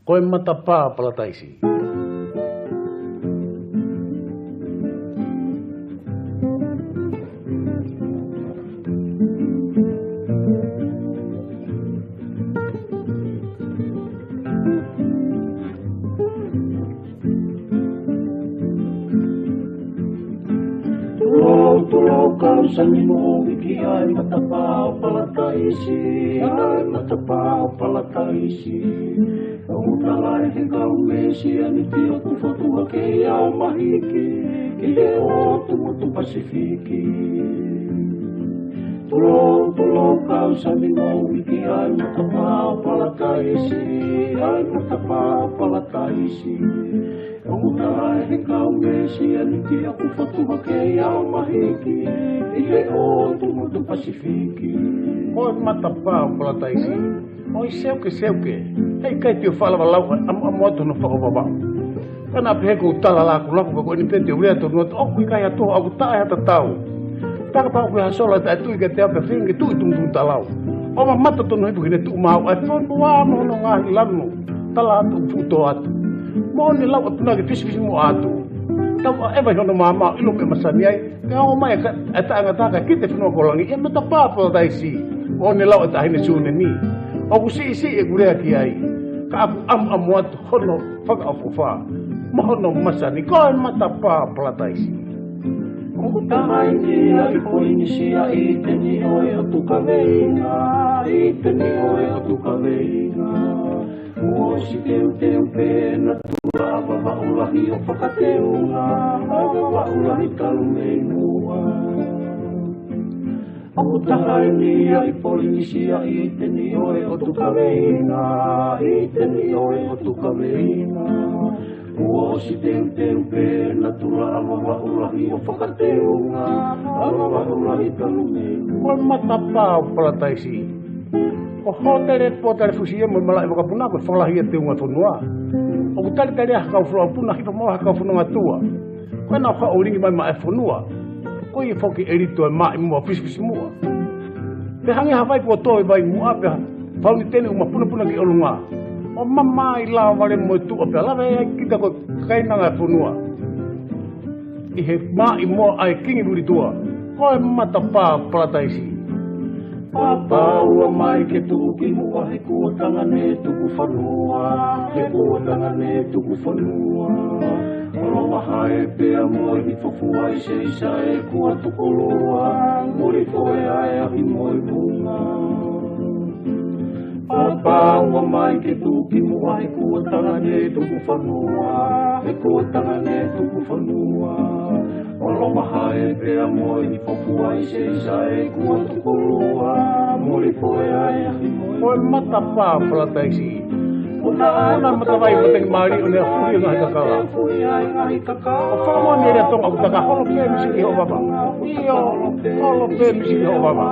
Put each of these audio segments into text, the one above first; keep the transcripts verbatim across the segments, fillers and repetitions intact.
Ko e Matapā ʻo Palataisi. Tulou, tulou, kau sani mo viki ai Matapā ʻo Palataisi, ai Matapā ʻo Palataisi. ʻOku tala ʻe he kau Mesianiti ʻoku fotu hake ia ʻo mahiki ki he ʻotu motu Pasifiki. Tulou, tulou, kau sani mo viki ai Matapā ʻo Palataisi, ai Matapā ʻo Palataisi. ʻOku tala ʻe he kau Mesianiti ʻoku fotu hake ia ʻo mahiki ki he ʻotu motu Pasifiki. Ko e Matapā ʻo Palataisi. ʻOi seuke, seuke. ʻE ʻikai te u faʻa lava lau, ʻamu, ʻamu atu hono fakaʻofoʻofa. Ka naʻa pehē ʻoku ou tala lakulaku, ka ko eni pē te u lea tonu atu, ʻoku ʻikai ha toho, ʻoku taʻe ha tatau. Pea kapau ʻoku ʻi ai ha sola ʻe taʻetui kiate au pea feinga ke tuʻu ʻi tuʻutuʻuni talau. ʻO mamata tonu hifo ki heʻene tuʻu maau ʻa e fonua mo hono ngaahi lanu. Tala atu ʻoku fuʻu tō atu. Moʻoni e lau ʻa e punake fisifisimuʻa atu. Tau ʻaʻeva ʻi hono maama ʻo ʻilo meʻa masani ai. Kae ʻomai e ka, e taʻengata kae kite fonua ko langi, ʻi he Matapā ʻo Palataisi. Moʻoni e lau ʻa e Taʻahine Sune ni. ʻOku siʻisiʻi ʻeku lea ki ai. Ka ʻoku ʻamuʻamu atu hono fakaʻofoʻofa mo hono masani, ko e Matapā ʻo Palataisi. ʻOku taha ʻi ʻIa, ʻi Polinisia, ʻi ʻĪteni ʻo e ʻOtu Kaveinga, ʻi ʻĪteni ʻo e ʻOtu Kaveinga. Kuo ʻosi teuteu pē ʻena tula ʻa Vavaʻu Lahi ʻo fakateunga, ʻa Vavaʻu Lahi talu mei muʻa. ʻOku taha ʻi ʻIa, ʻi Polinisia, ʻi ʻĪteni ʻo e ʻOtu Kaveinga, ʻi ʻĪteni ʻo e ʻOtu Kaveinga. Kuo ʻosi teuteu pē ʻena tula ʻa Vavaʻu Lahi ʻo fakateunga, ʻa Vavaʻu Lahi talu mei muʻa. Ko e Matapā ʻo Palataisi. Ko e hōtele, pōtale fusi ia mo e malaʻe vakapuna, ko e fakalahi ia e teunga fonua. ʻOku talitali ai ha kau folofola puna, hifo mo ha kau fononga tuʻa. Ko ena ʻoku haʻu ʻo lingi mai maʻa e fonua. Ko ia foki ʻe lito e maʻimoa fisifisimuʻa. Pea hangē ha vai kuo tō ʻi vai muʻa pea fauniteni ʻuma punapuna ki ʻolunga. ʻO mamae lavale mo e tuʻa pea lave ai kita ko e kainanga e fonua. ʻI he maʻimoa ʻa e kingi Vulitua. Ko e Matapā ʻo Palataisi. Papa ua mai ke tuʻu ki muʻa he kuo tangane tuku fanua, he kuo tangane tuku fanua. ʻOlonga hae pea mo e hifo fua ʻi Seisa ʻe kuo tuku lua, muli foe ʻa e ahi mo e vunga. Papa ua mai ke tuʻu ki muʻa he kuo tangane tuku fanua, he kuo tangane tuku fanua. ʻOlonga hae pea mo e hifo fua ʻi Seisa ʻe kuo tuku lua, muli foe ʻa e ahi mo e vunga. Ko e Matapā ʻo Palataisi. Puna ʻa e matavai matangi mālie ʻo ne afuhi ʻa e ngaahi kakala. Afuhi ʻa e ngaahi kakala. ʻO fakamoʻoni ʻe lea Tonga ʻoku taka holo pē misi ki hoʻo vava. ʻIo, holo pē misi ki hoʻo vava.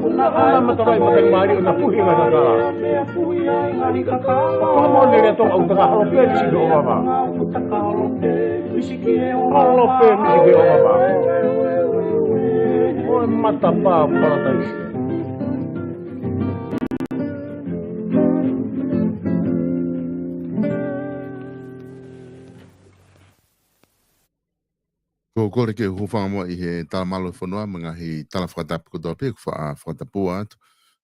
Puna ʻa e matavai matangi mālie ʻo ne afuhi ʻa e ngaahi kakala. ʻO fakamoʻoni ʻe lea Tonga ʻoku taka holo pē misi ki hoʻo vava. Holo pē misi ki hoʻo vava. Ko e Matapā ʻo Palataisi. Ko e kole ke u hūfanga muʻa ʻi he tala mālō e fonua mo e ngaahi tala fakatapu kotoa pē kuo fa-, fakatapua atu.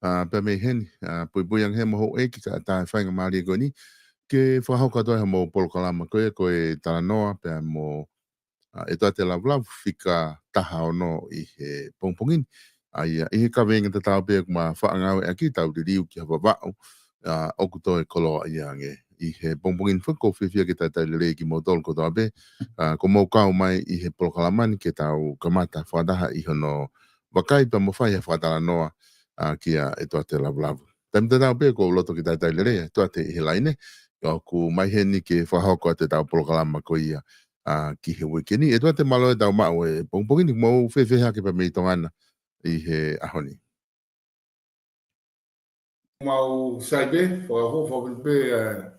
ʻA, pea mei heni, ʻa, puipui ange he mo houʻeiki kae ʻatā e faingamālie ko eni ke fakahoko atu ai hoʻomou polokalama ko ē, ko e talanoa pea mo ʻa, ʻEtuate Lavulavu, fika taha ono ʻi he pongipongi ni. ʻA ia, ʻi he kaveinga tatau pē ʻoku ma faʻa ngāueʻaki, tau liliu ki ha Vavaʻu, ʻa, ʻoku toe koloaʻia ange. ʻI he pongipongi ni foki ʻoku ou fiefia ke talitali lelei kimoutolu kotoa pē, ʻa, kuo mou kau mai ʻi he polokalama ni ke tau kamata fakataha ʻi hono vakai pea mo fai ha fakatalanoa, ʻa, kia ʻEtuate Lavulavu. Taimi tatau pē ʻoku ou loto ke talitali lelei ʻa ʻEtuate ʻi he laine, ʻoku ʻomai heni ke fakahoko atu ʻetau polokalama ko ia, ʻa, ki he uike ni. ʻEtuate, mālō e tau maʻu e pongipongi ni, mou fēfē hake pea mei Tonga na ʻi he ʻaho ni? Mau sai pē, fakahoko, fakahoko pē, ʻa,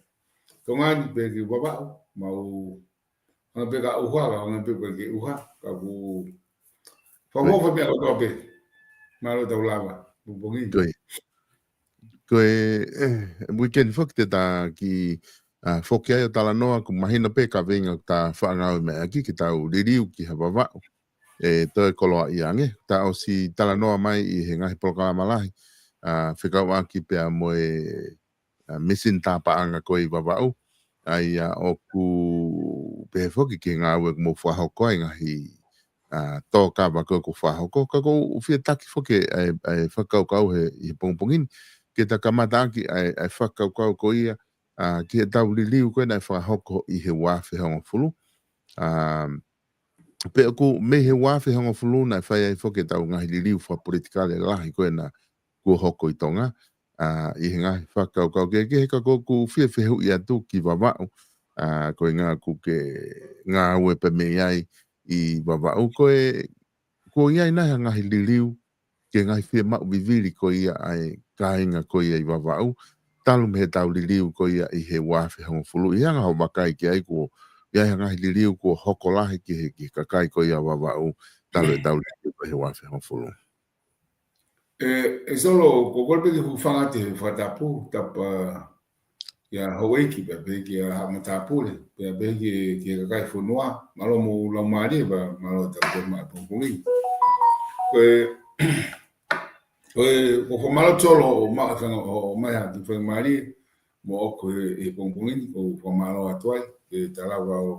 Tonga ni pē ki Vavaʻu, mau hanga pē ka ʻuha, ka hanga pē pē ke ʻuha, ka ʻoku fakahoko pē ʻa kotoa pē. Mālō tau lava, pongipongi. Ko e, ko e, eh, weekend foki te ta kiʻi, ah, foki ai ʻo talanoa, ʻoku mahino pē kaveinga ʻoku ta faʻa ngāueʻaki, ke tau liliu ki ha Vavaʻu ʻe toe koloaʻia ange. Ta ʻosi talanoa mai ʻi he ngaahi polokalama lahi, ah, fekauʻaki pea mo e ah, mīsini tāpaʻanga ko ē ʻi Vavaʻu. ʻA ia ʻoku pehē foki ki he ngāue ʻoku mou fakahoko ai, ngaahi, ah, tō kava ko ē ʻoku fakahoko. Ka ʻoku ou fie taki foki ʻa e, ʻa e fakakaukau he, ʻi he pongipongi ni, ke ta kamataʻaki ʻa e, ʻa e fakakaukau ko ia, ah, ki heʻetau liliu ko ē naʻe fakahoko ʻi he ua afe hongofulu. Ah, pea ʻoku mei he ua afe hongofulu naʻe fai ai foki ʻetau ngaahi liliu fakapolitikale lahi ko ē naʻe kuo hoko ʻi Tonga, ah, ʻi he ngaahi fakakaukau kehekehe, ka ʻoku ou fie fehuʻi atu ki Vavaʻu, ah, ko e ʻuhinga ʻoku ke ngāue pē mei ai ʻi Vavaʻu, ko e, kuo ʻi ai nai ha ngaahi liliu ki he ngaahi fiemaʻu vivili ko ia ʻa e kāinga ko ia ʻi Vavaʻu, talu mei heʻetau liliu ko ia ʻi he ua afe hongofulu, ʻi he anga hoʻo vakai ki ai, kuo ʻi ai ha ngaahi liliu kuo hoko lahi ki he, ki he kakai ko ia ʻo Vavaʻu, talu ʻetau liliu ko ē he ua afe hongofulu? ʻE, ʻe Solo, ko e kole pē ke u hūfanga atu he fakatapu, tapa ʻia houʻeiki pea pehē kia Haʻa Matāpule, pea pehē ki he, ki he kakai fonua, mālō mo e laumālie, pea mālō ʻetau toe maʻu pongipongi. Ko e, ko e, ʻoku ou fakamālō Solo ʻo ma-, ʻo, ʻo mai ha kiʻi faingamālie, mo ʻoku he, he pongipongi ni, ʻoku ou fakamālō atu ai, ke ta lava ʻo,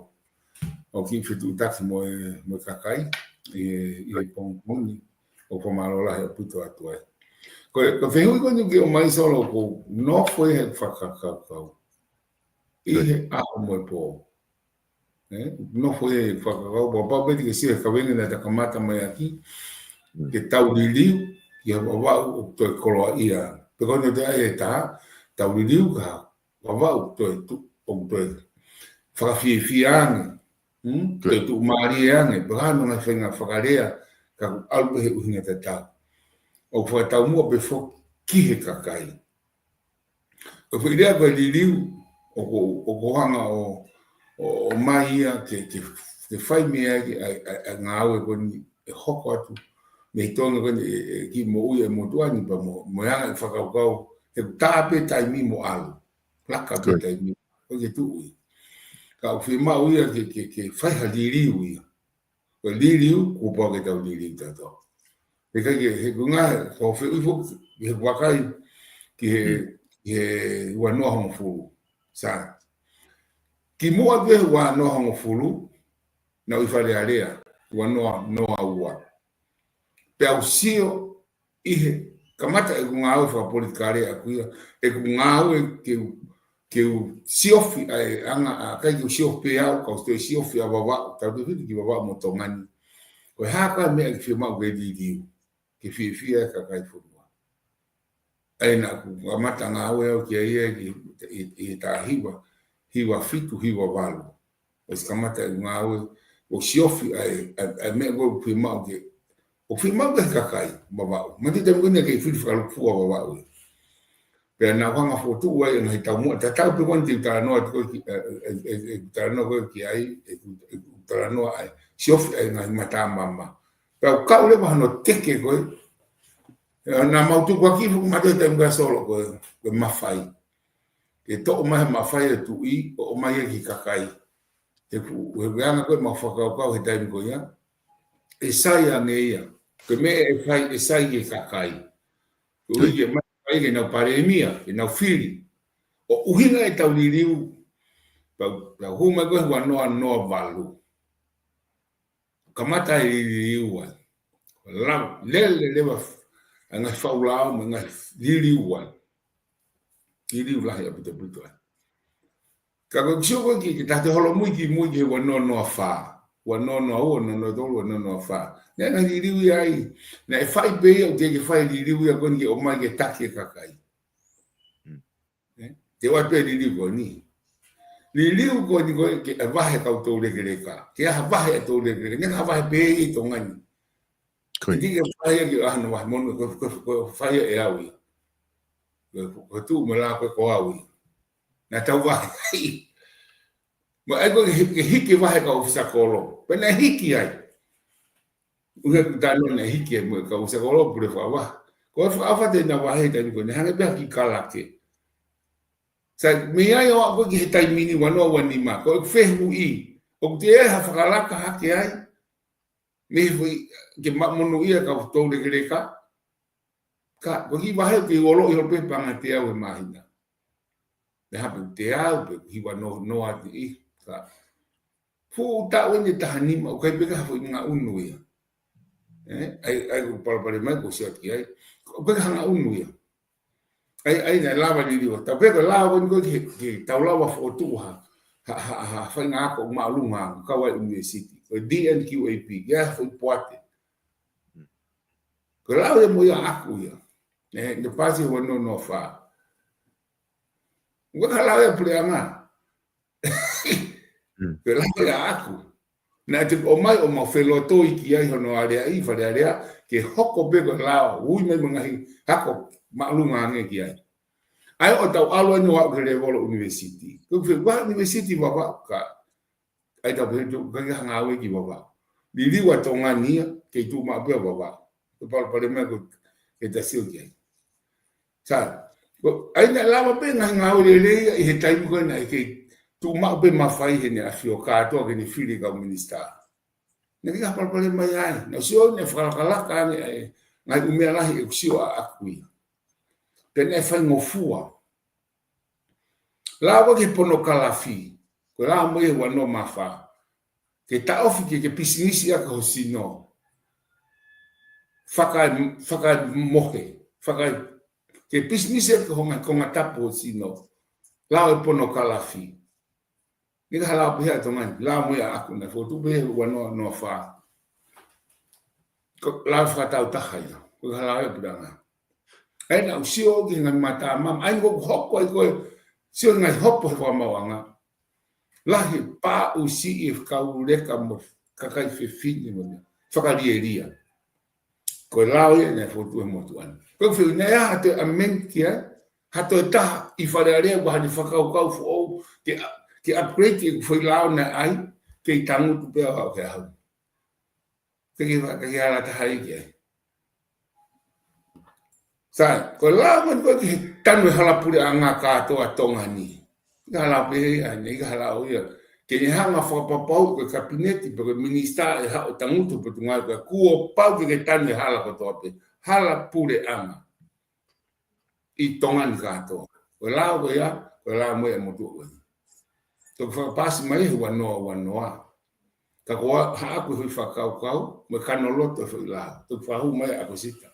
ʻo kiʻi fetuʻutaki mo e, mo e kakai, ʻi he, ʻi he pongipongi ni, ʻoku ou fakamālō lahi ʻaupito atu ai. Ko e, ko e fehuʻi ko eni ʻoku ke ʻomai Solo ʻoku ou nofo ʻi he fakakaukau. ʻI he ʻaho mo e pō. ʻE, nofo ʻi he fakakaukau, pea pau pē ke sio he kaveinga naʻa ta kamata mai ʻaki, ke tau liliu ki ha Vavaʻu ʻoku toe koloaʻia. Pe ko hono toe ʻai ʻe taha, tau liliu ki ha Vavaʻu ʻoku toe tu-, ʻoku toe fakafiefia ange. Hmm? Toe tuʻumālie ange, pe ko e hā hono ngaahi faʻahinga fakalea, ka ʻoku ʻalu pē he ʻuhinga tatau. ʻOku fakataumuʻa pē foki ki he kakai. Ko e foʻi lea ko e liliu, ʻoku, ʻoku hanga ʻo, ʻo, ʻomai ia ke, ke, ke fai mei ai ʻa e, ʻa e, ʻa e ngāue ko eni ʻe hoko atu mei Tonga ko eni, ʻe, ʻe kiʻi moʻui ʻa e motuʻa ni pea mo, mo e anga e fakakaukau, he ʻoku tā pē taimi mo ʻalu. Laka pē taimi, ʻoku ke tuʻu ia. Ka ʻoku fiemaʻu ia ke, ke, ke fai ha liliu ia. Ko e liliu, kuo pau ke tau liliu tautolu. He ʻikai ke, he ko e ngaahi, ko e fehuʻi foki, he vakai ki he, ki he ua noa hongofulu. Sā. Kimuʻa pē he ua noa hongofulu, naʻa ku ʻi Fale Alea, ua noa noa ua. Pea u sio ʻi he kamata ʻeku ngāue fakapolitikale ʻaʻaku ia, ʻeku ngāue ke u, ke u siofi ʻa e anga, ʻa, ʻikai ke u siofi pē au, ka u toe siofi ʻa Vavaʻu, tau te fiti ki Vavaʻu mo Tonga ni. Ko e hā ka meʻa ke fiemaʻu ke liliu, ke fiefia e kakai fonua. ʻA ia naʻa ku kamata ngāue au ki ai ia ʻi, ʻi, ʻi he taha hiva, hiva fitu, hiva valu. ʻOsi kamata e ngāue, ʻo siofi ʻa e, ʻa e, ʻa e meʻa ko ē ʻoku fiemaʻu ke, ʻoku fiemaʻu ke kakai, Vavaʻu. Mahalo taimi ko eni ke fili fakalūkufua Vavaʻu. Pea naʻa ku hanga ʻo fokotuʻu ai e ngaahi taumuʻa, tatau pē ko eni te u talanoa atu ko ē ki, ʻe, ʻe, ʻe, ʻe talanoa ko ē ki ai, ʻe, ʻe, ʻe talanoa ai, siofi ʻa e ngaahi matamama. Pea u kau leva hano teke ko ē, ʻe, naʻa mau tukuakiʻi foki mahalo taimi ko ē Solo ko ē, ko e mafai. Ke toʻo mai e mafai ʻa e tuʻi, ʻo ʻomai ia ki he kakai. He ʻoku, he ʻoku anga ko ē ʻemau fakakaukau he taimi ko ia. ʻE sai ange ia. Ko e meʻa ʻe fai, ʻe sai ki he kakai. Ko ia ke mai fai ke nau palēmia, ke nau fili. ʻO ʻuhinga ʻetau liliu. Pea, pea hū mai ko ē ua noa noa valu. Kamata e liliu ai. Lau, lele leva, ʻa e ngaahi faʻu lao, mo e ngaahi liliu ai. Liliu lahi ʻaupito ʻaupito ai. Ka ko e sio ko ē ki, ki he taha te holomui kimui ki he ua noa noa fā. Ua noa noa ua, ua noa noa tolu, ua noa noa fā. Naʻe ngaahi liliu ia ai. Naʻe fai pē ia, ʻoku teʻeki ke fai liliu ia ko eni ke ʻomai ke taki e kakai. Hmm. ʻE? Te u ʻai pē liliu ko eni. Liliu ko eni ko ē ke vahe kau toulekeleka. Ke ʻai ha vahe ʻa e toulekeleka. Naʻe ngaahi vahe pē ʻi Tonga ni. Ko ia. ʻIkai ke vahe ia ke ʻai hano vahe mo hono, ko, ko, ko e fai ʻe au ia. Ko, ko, ko e tuʻu mo e lā ko ē ko au ia. Naʻa tau vahe ai. Mo e ʻai ko ē ke, ke hiki vahe kau ʻōfisa kolo. Pea naʻe hiki ai. ʻUhinga ʻeku talanoa naʻe hiki ai mo e kau Sā Kolo Pule Fakavahe. Ko e fakaʻofa te na vahe taimi ko ē, naʻe hangē pē ha kiʻi kalake. Sai, mei ai ʻo aʻu ko ē ki he taimi ni ua noa ua nima. Ko ʻeku fehuʻi, ʻoku toe ʻi ai ha fakalaka hake ai? Mei he foʻi, ke ma-, monūʻia e kau toulekeleka. Ka, ko e kiʻi vahe ke ʻoloʻi holo pē paʻanga ʻe teau he māhina. Naʻe hape ʻe teau pē, hiva noa noa ʻi, ka. Fuʻu taʻu eni ʻe taha nima, ʻoku ʻikai pē ke ha foʻi ngaʻunu ia. ʻE, ʻai, ʻai ʻoku palopalema mai ko e sio atu ki ai. ʻOku ʻikai ha ngaʻunu ia. ʻAi, ʻai naʻe lava liliu. Tau pehē ko e lao ko eni ko ē ke, ke tau lava fokotuʻu ha, ha, ha, ha faʻahinga ako māʻolunga, kau ai ʻunivēsiti. Ko e D N Q A P, ke ʻai ha foʻi poate. Ko e lao ia mo ia ʻaʻaku ia. ʻE, naʻe paasi ua noa noa fā. ʻOku ʻikai ha lao ia puleʻanga. Mm. Ko e lao ia ʻaʻaku. Naʻe toe ʻomai ʻo mau felotoi ki ai hono aleaʻi, Fale Alea, ke hoko pē ko e lao, ui mai mo e ngaahi ako māʻolunga ange ki ai. ʻAi ʻo tau ʻalu ai ʻo aʻu ki he lēvolo ʻunivēsiti. Ko e fē, ua ʻunivēsiti Vavaʻu ka ʻai tau pehē ʻoku ʻikai ha ngāue ki Vavaʻu. Liliu ʻa Tonga ni ia, kei tuʻu maʻu pē ʻa Vavaʻu. Ko e palopalema ko ē ke ta sio ki ai. Sai, ko, ʻai naʻe lava pē ngaahi ngāue lelei ia ʻi he taimi ko ē naʻe kei tuʻu maʻu pē mafai he ne ʻafio kātoa ke ne fili kau minisitā. Naʻe ʻikai ha palopalema ia ai. Naʻe sio naʻe fakalakalaka ange ai, ngaahi ʻū meʻa lahi ʻeku sio ʻaʻaku ia. Pea naʻe faingofua. Lao ko ē ki he ponokalafi, ko e lao mo ia ua noa mā fā. Ke taʻofi ke, ke pisinisi ʻaki ho sino. Faka-, fakamohe, faka-, ke pisinisi ʻaki ho ngaahi konga tapu ho sino. Lao e ponokalafi. Naʻe ʻikai ha lao pehē ʻa Tonga ni, lao mo ia ʻaʻaku naʻe fokotuʻu pē he ua noa noa fā. Ko e lao fakatau taha ia, ko e lao ia puleʻanga. ʻAi naʻa ku sio ki he ngaahi mata mama, ʻai ko e hoko ai ko e, sio ngaahi hopo he fakamaauʻanga. Lahi pā ʻusi e kau leka mo kakai fefine mo ne fakalielia. Ko e lao ia naʻe fokotuʻu he motuʻa ni. Ko e fē naʻe ʻi ai ha toe amend ki ai, ha toe taha ʻi Fale Alea, ʻoku ʻi ai ha fakakaukau foʻou, ke, ke upgrade e foʻi lao naʻe ʻai, kei tangutu pē au ke ahu. Ke ke, ke ke ala taha ai ki ai. Sai, ko e lao ko eni ko ē ki he tanu e hala puleʻanga kātoa ʻa Tonga ni. ʻIkai ha lao pehē ia, naʻe ʻikai ha lao ia. Ke ne hanga fakapapauʻi ko e kapineti pe ko e minisitā ʻe haʻu ʻo tangutu he Potungāue ko ē kuo pau ke ke tanu e hala kotoa pē. Hala puleʻanga ʻi Tonga ni kātoa. Ko e lao ko ia, ko e lao mo ia motuʻa ko ē. Toki fakapaasi mai he ua noa ua noa. Ka ko au, haʻaku e foʻi fakakaukau, mo e kanoloto e foʻi lao. Toki fakahū mai ʻa ʻAkosita.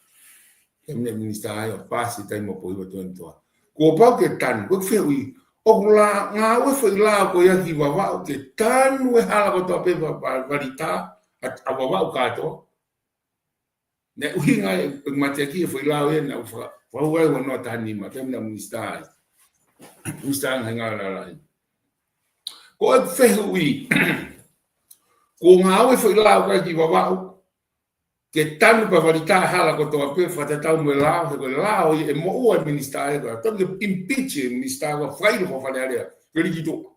Ke mine minisitā ai ʻo paasi taimi mo pohi wa tuan toa. Kuo pau ke tanu, ko e fehuʻi, ʻoku ngāue e foʻi lao ko ia ki Vavaʻu, ke tanu e hala kotoa pē va-, va-, Valitā, ʻa, ʻa Vavaʻu kātoa. Naʻe ʻuhinga e, e mateaki e foʻi lao ia naʻa ku faka-, fakahū ai ua noa taha nima, taimi naʻa ku minisitā ai. Minisitā Ngaahi Ngāue Lalahi. Ko e fehuʻi, ko e ngāue e foʻi lao ko ia ki Vavaʻu, ke tanu pē ʻa Valitā hala kotoa pē fakatatau mo e lao, he ko e lao ia ʻe moʻua e minisitā ia ko ē, tonu ke impeach e minisitā ko ē, fakailo ko Fale Alea, ke liki tuʻa.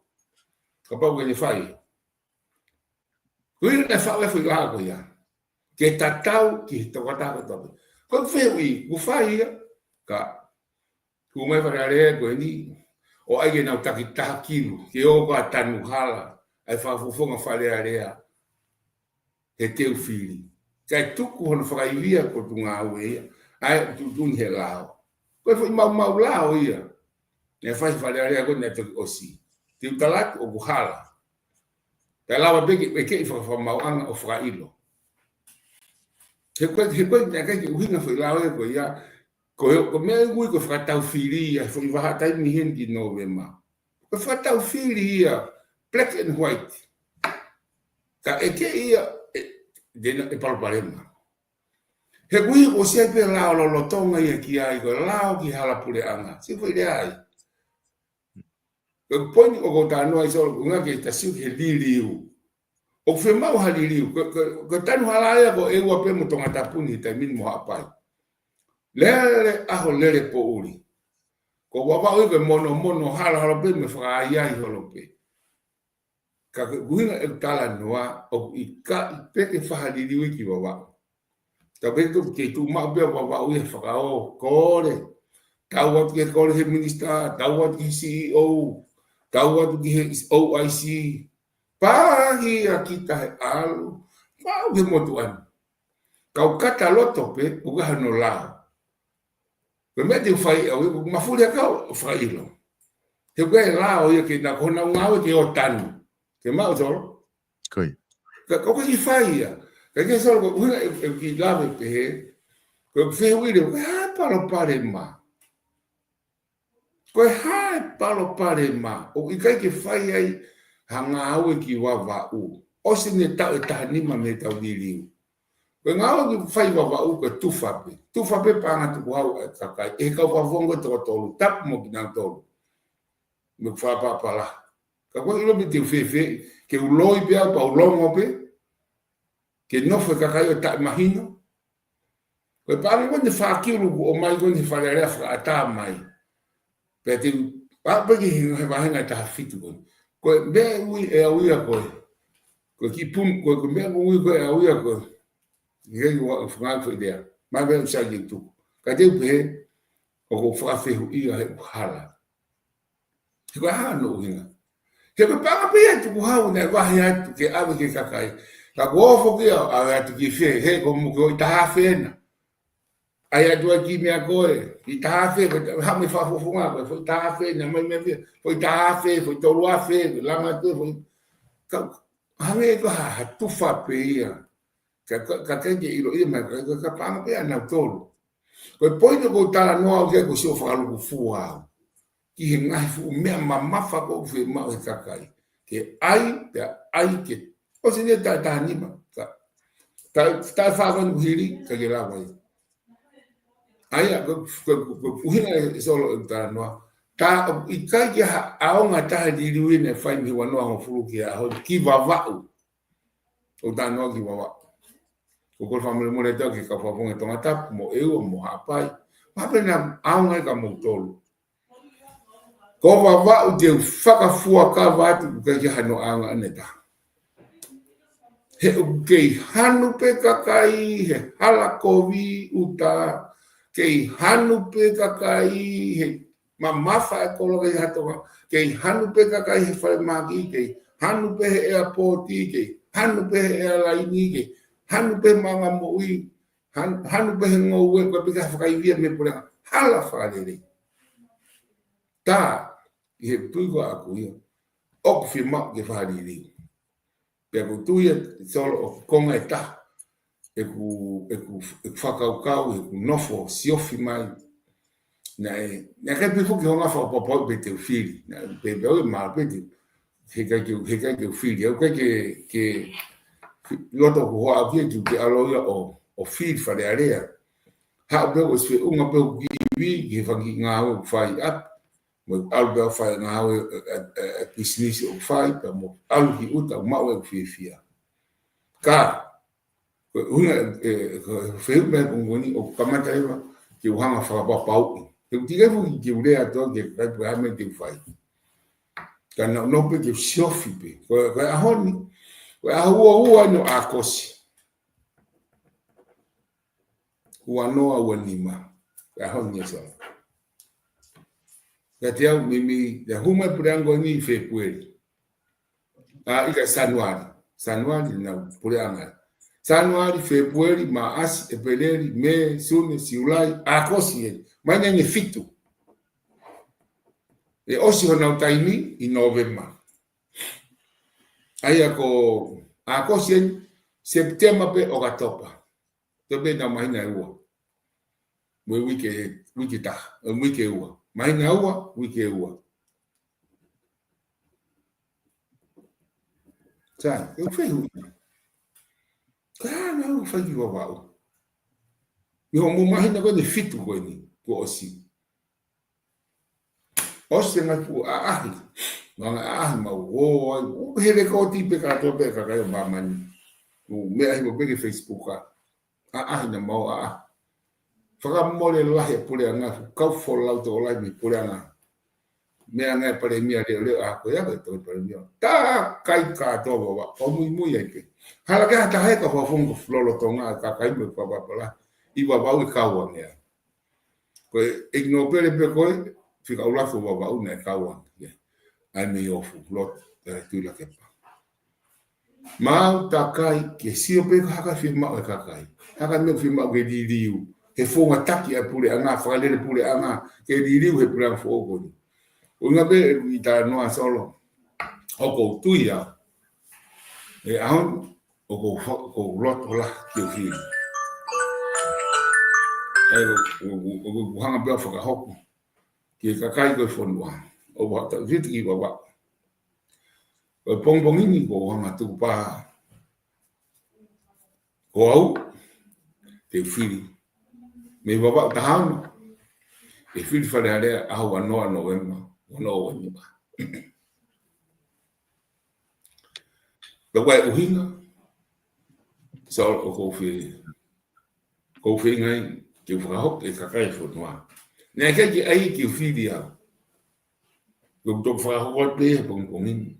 Kapau ke ne fai. Ko ia naʻe faʻu e foʻi lao ko ia. Ke tatau ki he tokotaha kotoa pē. Ko e fehuʻi, kuo fai ia, ka hū mai Fale Alea ko eni, ʻo ʻai ke nau taki taha kilu, ke ō ko ā tanu hala, ʻai fakafofonga Fale Alea, he teu fili. Kae tuku hono fakaivia ko e Potungāue ia, ʻai tuʻutuʻuni he lao. Ko e foʻi maumau lao ia. Naʻe fai Fale Alea ko ē naʻe toki ʻosi. Te u tala atu ʻoku hala. Kae lava pē ke, ke ʻi fakafakamauʻanga ʻo fakailo. He ko e, he ko e, naʻe ʻikai ke ʻuhinga foʻi lao ia ko ia, ko e, ko e meʻa ʻoku ui ko e fakatau fili ia, foʻi vahaʻa taimi heni ki Nōvema. Ko e fakatau fili ia, black and white. Ka ʻe kei ia, ʻe, ʻe palopalema. He ʻoku ʻi ai ʻosi ai pē lao lolotonga ia ki ai, ko e lao ki hala puleʻanga. Sio foʻi lea ai. Ko e poini ʻoku ou talanoa ai solo, ʻuhinga ke ta sio ki he liliu. ʻOku fiemaʻu ha liliu. Ko, ko, ko e tanu hala ia ko e ua pē mo Tongatapu ni taimi ni mo Haʻapai. Lele ʻaho lele poʻuli. Ko Vavaʻu ia ko e monomono hala holo pē mo e fakaaiai holo pē. Ka ko e ʻuhinga ʻeku talanoa, ʻoku ʻikai pē ke fai ha liliu ia ki Vavaʻu. Tau pē tuʻu, kei tuʻu maʻu pē ʻa Vavaʻu ia he fakaʻosi, kole. Tau atu ki he kole he minisitā, tau atu ki he C E O, tau atu ki he O I C. Pāhia kita he ʻalu, maʻu he motuʻa ni. Kau kata loto pē, ʻoku ʻikai hano lao. Ko e meʻa te u fai ʻe au, ʻoku mafuli ʻa e kau ʻo fakaʻilo. He ʻoku ʻikai lao ia ke na ko honau ngāue ke ō tanu. Ke maʻu Solo. Ko ia. Ka, ka ʻoku ʻikai fai ia. Ka ke Solo ko e ʻuhinga ʻe, ʻe ki lave pehē. Ko e fehuʻi leva, ko e hā e palopalema. Ko e hā e palopalema. ʻOku ʻikai ke fai ai ha ngāue ki Vavaʻu. ʻOsi ʻene taʻu ʻe taha nima mei he tau liliu. Ko e ngāue ʻoku fai Vavaʻu ko e tufa pē. Tufa pē paʻanga tukuhau ʻa e kakai. ʻE he kau fakafofonga ko e toko tolu. Tapu mo kinautolu. Mo e fakapapala. Ka ko e ʻilo pē te u fēfē, ke u loi pē au pea u longo pē, ke nofo e kakai ʻo taʻemahino. Ko e paʻanga ko eni fākiulu kuo ʻomai ko eni he Fale Alea fakaʻatā mai. Pea te u, pea pē ki he, he vahenga ʻe taha fitu ko eni. Ko e meʻa ui ʻe au ia ko e. Ko e kiʻi pun, ko e, ko e meʻa ui ko ē ʻe au ia ko e. ʻIkai ke u fanga ko e lea. Mai meʻa ʻoku sai ke tuku. Ka te u pehē, ʻoku ou fakafehuʻi ia he ʻoku hala. He ko e hā hono ʻuhinga. He ko e paʻanga pē ia tukuhau naʻe vahe atu ke ʻave ki he kakai. Ka kuo foki ia ʻave atu ki fē, he ko mo ke ʻoku ʻi taha afe ena. ʻAi atu ai ki meʻa ko ē, ʻi taha afe, ko e haʻu mei fakafofonga ko ē, foʻi taha afe ena, mai meʻa pē, foʻi taha afe, foʻi tolu afe, foʻi langa atu, foʻi ka, hangē ko ha, ha tufa pē ia. Ka, ka, ka, ka ke ʻilo ia mai, ka, ka, ka paʻanga pē ʻanautolu. Ko e poini ʻoku ou talanoa au ki ai ko e sio fakalukufua au. Ki he ngaahi fuʻu meʻa mamafa ʻoku fiemaʻu he kakai. Ke ʻai, pea ʻai ke. ʻOsi ʻene taʻu ʻe taha nima. Ka, taʻu, taʻu ʻe fā ko eni kuo hili, ka ke lava ia. ʻA ia, ko, ko, ko, ko e ʻuhinga ʻe Solo ʻeku talanoa. Tā ʻoku ʻikai ke ha ʻaonga taha liliu ʻene fai mei he ua noa hongofulu ki he ʻaho ni ki Vavaʻu. ʻOku ou talanoa ki Vavaʻu. ʻOku ou kole fakamolemole atu ki he kau fakafofonga Tongatapu, mo ʻEua, mo Haʻapai. Mahalo pē naʻa ʻaonga ia kia moutolu. Ko Vavaʻu te u fakafuakava atu ʻoku ʻikai ke hano ʻaonga ʻanetaha. He ʻoku kei hanu pē kakai, he hala kovi ʻuta, kei hanu pē kakai, he mamafa e kolo kei ha tonga, kei hanu pē kakai he falemahaki, kei hanu pē he ʻeapooti, kei hanu pē he ʻealaini, kei hanu pē maʻunga moʻui, han-, hanu pē he ngoue, ko e pika fakaivia mei he puleʻanga, hala fakalelei. Tā, ʻi he tui ko ʻaku ia, ʻoku fiemaʻu ke fakaliliu. Pea ʻoku ou tui ʻe Solo ʻoku konga ʻe taha ʻeku, ʻeku, ʻeku fakakaukau, ʻeku nofo siofi mai. Naʻe, naʻe ʻikai pē foki hono fakapapau pē te u fili. Naʻe pehē pē au ʻe mālō pē te u, heʻikai ke, heʻikai ke u fili. ʻOku ʻikai ke, ke loto ʻoku hoʻo ʻalu ki ai ke ʻalu ia ʻo, ʻo fili Fale Alea. Haʻu pē ʻo ʻosi feʻunga pē ʻeku kiʻi ivi ki he fanga kiʻi ngāue ʻoku fai ʻapi. Mo ʻalu pē ʻo fai ngāue, ʻe, ʻe, ʻe, ʻe pisinisi ʻoku fai, pea mo ʻalu ki ʻuta, maʻu ʻeku fiefia. Ka, ko e ʻuhinga, ʻe, ko e fehuʻi mai ko eni ʻoku kamata ʻi he, ke u hanga fakapapauʻi. Te u ʻikai foki ke u lea atu ke kai pē ha meʻa te u fai. Ka naʻa nau pē ke u siofi pē. Ko, ko e ʻaho ni, ko e ʻaho ua ua ʻeni ʻo ʻAokosi. Ua noa ua nima. Ko e ʻaho ni ʻe Solo. Ka te u meimei, te u hū mai puleʻanga ko eni ʻi Fēpueli. ʻA, ʻikai Sānuali. Sānuali naʻa ku puleʻanga. Sānuali, Fēpueli, Maʻasi, ʻEpeleli, Mē, Sune, Siulai, ʻAokosi ʻeni. Māhina ʻe fitu. ʻE ʻosi honau taimi ʻi Nōvema. ʻA ia ko ʻAokosi ʻeni, Sepitema pē ʻOkatopa. Toe pē ʻenau māhina ʻe ua. Mo e uike, uike ʻe taha, ʻe uike ʻe ua. Māhina ʻe ua, uike ʻe ua. Sai, ʻeku fehuʻi. Ka naʻa ku fai ki Vavaʻu. ʻI hoʻomo māhina ko eni ʻe fitu ko eni, kuo ʻosi. ʻOsi e ngaahi fuʻu ʻaʻahi. Ngaahi ʻaʻahi mau ō ai. ʻOku hele ko ti pē kātoa pē kakai ʻo māmani. ʻOku meʻa hifo pē ki he Facebook ʻa. ʻAʻahi naʻa mau ʻaʻahi. Fakamole lahi e puleʻanga, kau folau tokolahi mei he puleʻanga. meʻa ngai palēmia leʻoleʻo ʻa ko ia, ko e tohi palēmia. Takai kātoa Vavaʻu, ʻo muimui ai pē. Hala ke ha taha ʻe ka fakafofonga lolotonga ʻa e kakai mo e papapala ʻi Vavaʻu ʻe kau ange ai. Ko e ʻEiki Nōpele pē ko ē, fika ʻuluaki ʻo Vavaʻu naʻe kau ange ia. ʻAi mei ʻOfu, Loto, ʻa e Tuʻilakepa. Mau takai ke sio pē ko e hā e fiemaʻu ʻa e kakai. Hā e meʻa fiemaʻu ke liliu. He founga taki ʻa e puleʻanga, fakalele puleʻanga, ke liliu he puleʻanga foʻou ko eni. ʻUhinga pē ʻeku talanoa Solo. ʻOku ou tui au. ʻE ʻaho ni, ʻoku ou fa-, ʻoku ou loto lahi ke u fili. ʻE, ʻoku, ʻoku, ʻoku, ʻoku hanga pē ʻo fakahoko. Ki he kakai ko e fonua. ʻOku ou tau fiti ki Vavaʻu. Ko e pongipongi ni ʻoku ou hanga tuku pā. Ko au, te u fili. Mei Vavaʻu taha ono. Te u fili Fale Alea ʻaho ua noa Nōvema, ua noa ua nima. Pea ko e ʻuhinga, Solo, ʻoku ou fie, ʻoku ou feinga ai ke u fakahoko e kakai e fonua. Naʻe ʻikai ke ʻai ke u fili au. ʻOku ou toki fakahoko atu pē he pongipongi ni.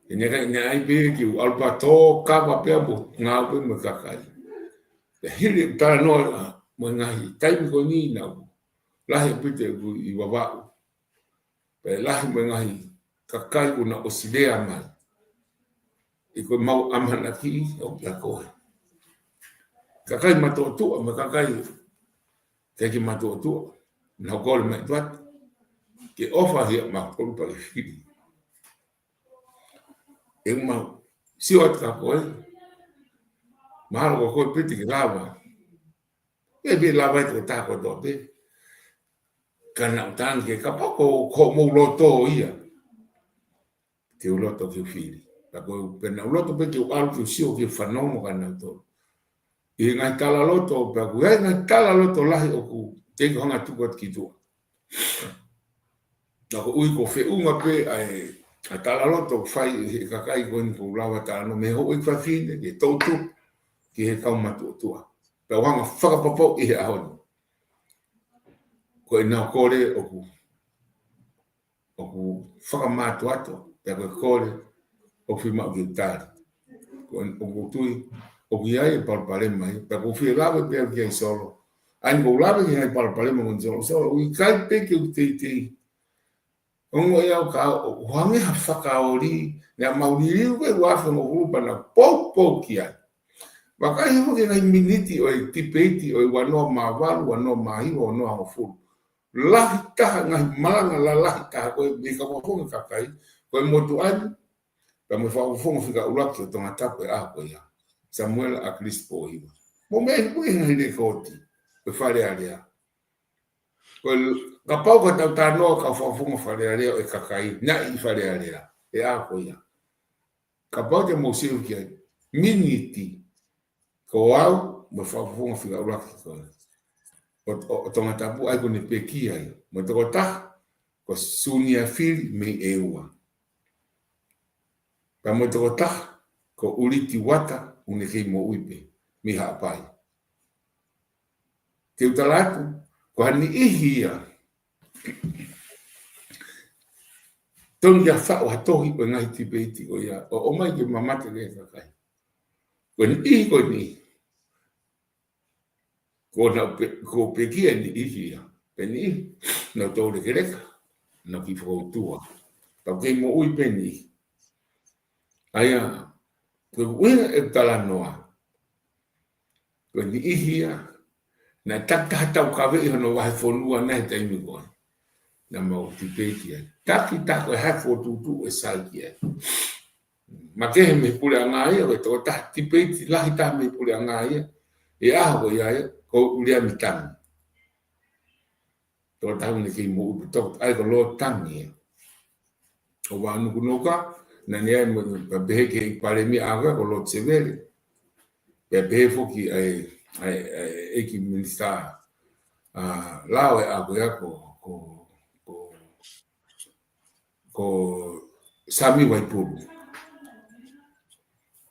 He naʻe ʻikai, naʻe ʻai pē ke u ʻalu pē ʻo tō kava pē mo ngāue pē mo e kakai. Pea hili ʻeku talanoa mo e ngaahi taimi ko eni naʻa ku lahi ʻaupito ʻi Vavaʻu. Pea lahi mo e ngaahi kakai kuo na ʻosi lea mai. ʻI ko e mau ʻamanaki ʻo pea ko e kakai matuʻotuʻa, mo e kakai ʻikai ke matuʻotuʻa. Naʻa ku kole mai tuat. Ke ʻofa hia ma kolu pa ke fili. ʻE mau sio atu ka ko e. Mahalo ko koe piti ke lava. ʻE pē lava e tokotaha kotoa pē. Ka naʻa ku tangi ke kapau ko, ko mou loto ia. Ke u loto ke u fili. Ka ko e pē naʻa ku loto pē ke u ʻalu ke u sio ke u fanongo ka naʻa ku tō. ʻI he ngaahi talaloto, pea ʻoku ʻi ai e ngaahi talaloto lahi ʻoku teʻeki hanga tuku atu ki tuʻa. Naʻa ku ui ko e feʻunga pē ʻa e, ʻa e talaloto fai ʻe he kakai ko eni ʻoku ou lava talanoa mei he houʻeiki fafine, ke toutou, ki he kau matuʻotuʻa. Pea u hanga fakapapau ʻi he ʻaho ni. Ko e nau kole ʻoku ʻoku fakamātoato, pea ko e kole, ʻoku fiemaʻu ke tali. Ko e, ʻoku ou tui, ʻoku ʻi ai e palopalema ia, pea ʻoku ou fie lave pē au ki ai Solo. ʻA ia ʻoku ou lave ki ai palopalema ko eni Solo, Solo, ʻoku ʻikai pē ke u teitei. Ongo e au ka, ʻoku hangē ha fakaoli, naʻa mau liliu ke ua afe hongofulu pea naʻa ku poupou ki ai. Vakai hifo ki he ngaahi miniti ʻo e tipeiti ʻo e ua noa mā valu, ua noa mā hiva, ua noa hongofulu. Lahi taha ngaahi malanga lalahi taha ko e mei he kau fakafofonga kakai, ko e motuʻa ni, pea mo e fakafofonga fika ʻuluaki ʻo Tongatapu he ʻaho ko ia. Samuela ʻAkilisi Pōhiva. Mou meʻa ʻi he ngaahi lekooti, ko e Fale Alea. Ko e kapau ka tau talanoa kau fakafofonga Fale Alea ʻo e kakai, naʻe ʻi Fale Alea, he ʻaho ko ia. Kapau te mou sio ki ai, miniti, ko au, mo e fakafofonga fika ʻuluaki ko ē. ʻO, ʻo, ʻo Tongatapu ʻa ia ko ʻene pekia ai. Mo e tokotaha, ko Sunia Fili mei ʻEua. Pea mo e tokotaha, ko ʻUliti Uata, ʻoku ne kei moʻui pē, mei Haʻapai. Te u tala atu, ko ha niʻihi ia. Tonu ke faʻu ha tohi ʻo e ngaahi tipeiti ko ia, ʻo, ʻomai ke mamata ki he kakai. Ko e niʻihi ko eni. Ko naʻa pe-, ko pekia e niʻihi ia. Pea niʻihi, naʻa tau lekeleka, naʻa ki fakautua. Tau kei moʻui pē niʻihi. ʻA ia, ko e ʻuhinga e talanoa. Ko e niʻihi ia, naʻe takitaha taukaveʻi hono vahefonua naʻe he taimi ko ē. Naʻa mau tipeiti ai. Takitaha ko e hā e fokotuʻutuʻu ʻe sai ki ai. Makehe mei he puleʻanga ia, ko e tokotaha tipeiti lahi taha mei he puleʻanga ia. ʻI he ʻaho ko ia ia, ko Uliami Tangi. Tokotaha ʻoku ne kei moʻui pē tokotaha, ʻa ia ko Lord Tangi ia. ʻO Vānukunuka, naʻa ne ʻai mo, pea pehē ki he palēmia ʻaho ko ia ko Lord Sevele. Pea pehē foki ʻa e, ʻa e, ʻa e ʻEiki Minisitā, ʻa, Lao he ʻaho ko ia ko, ko, ko, ko Sami Vaipulu.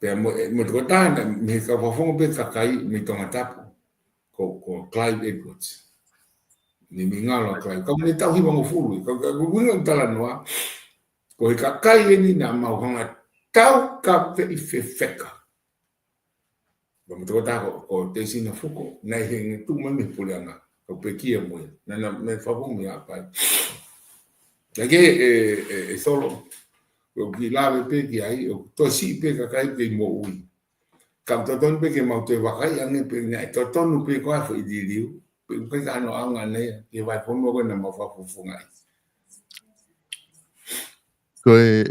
Pea mo, mo e tokotaha naʻe, mei he kau fakafofonga pē kakai mei Tongatapu. Ko, ko Clive Edwards. Ni mi ngalo kai. Kau ne tau hiva ngofulu. Kau, kau, kau ʻuhinga ʻeku talanoa. Ko e kakai eni naʻa mau hanga tau ka pe i fefeka. Kau me toko tako, ko Teisina Fuko, naʻe henge tu mai mei he puleʻanga. Kau pekia mo ia. Naʻa, naʻa, me fafu mi a pai. Ka ke, e, e, e solo. Ko ki lave pe ki ai, ʻo tosi pe kakai ke moʻui. Kau totonu pe ke mau toe vakai ange pe naʻe totonu pe ko a fo i liliu. Pe ʻoku ʻikai ke ʻi ai hano anga nei, ke vai kono ko na mau fafu funga ai. Ko e,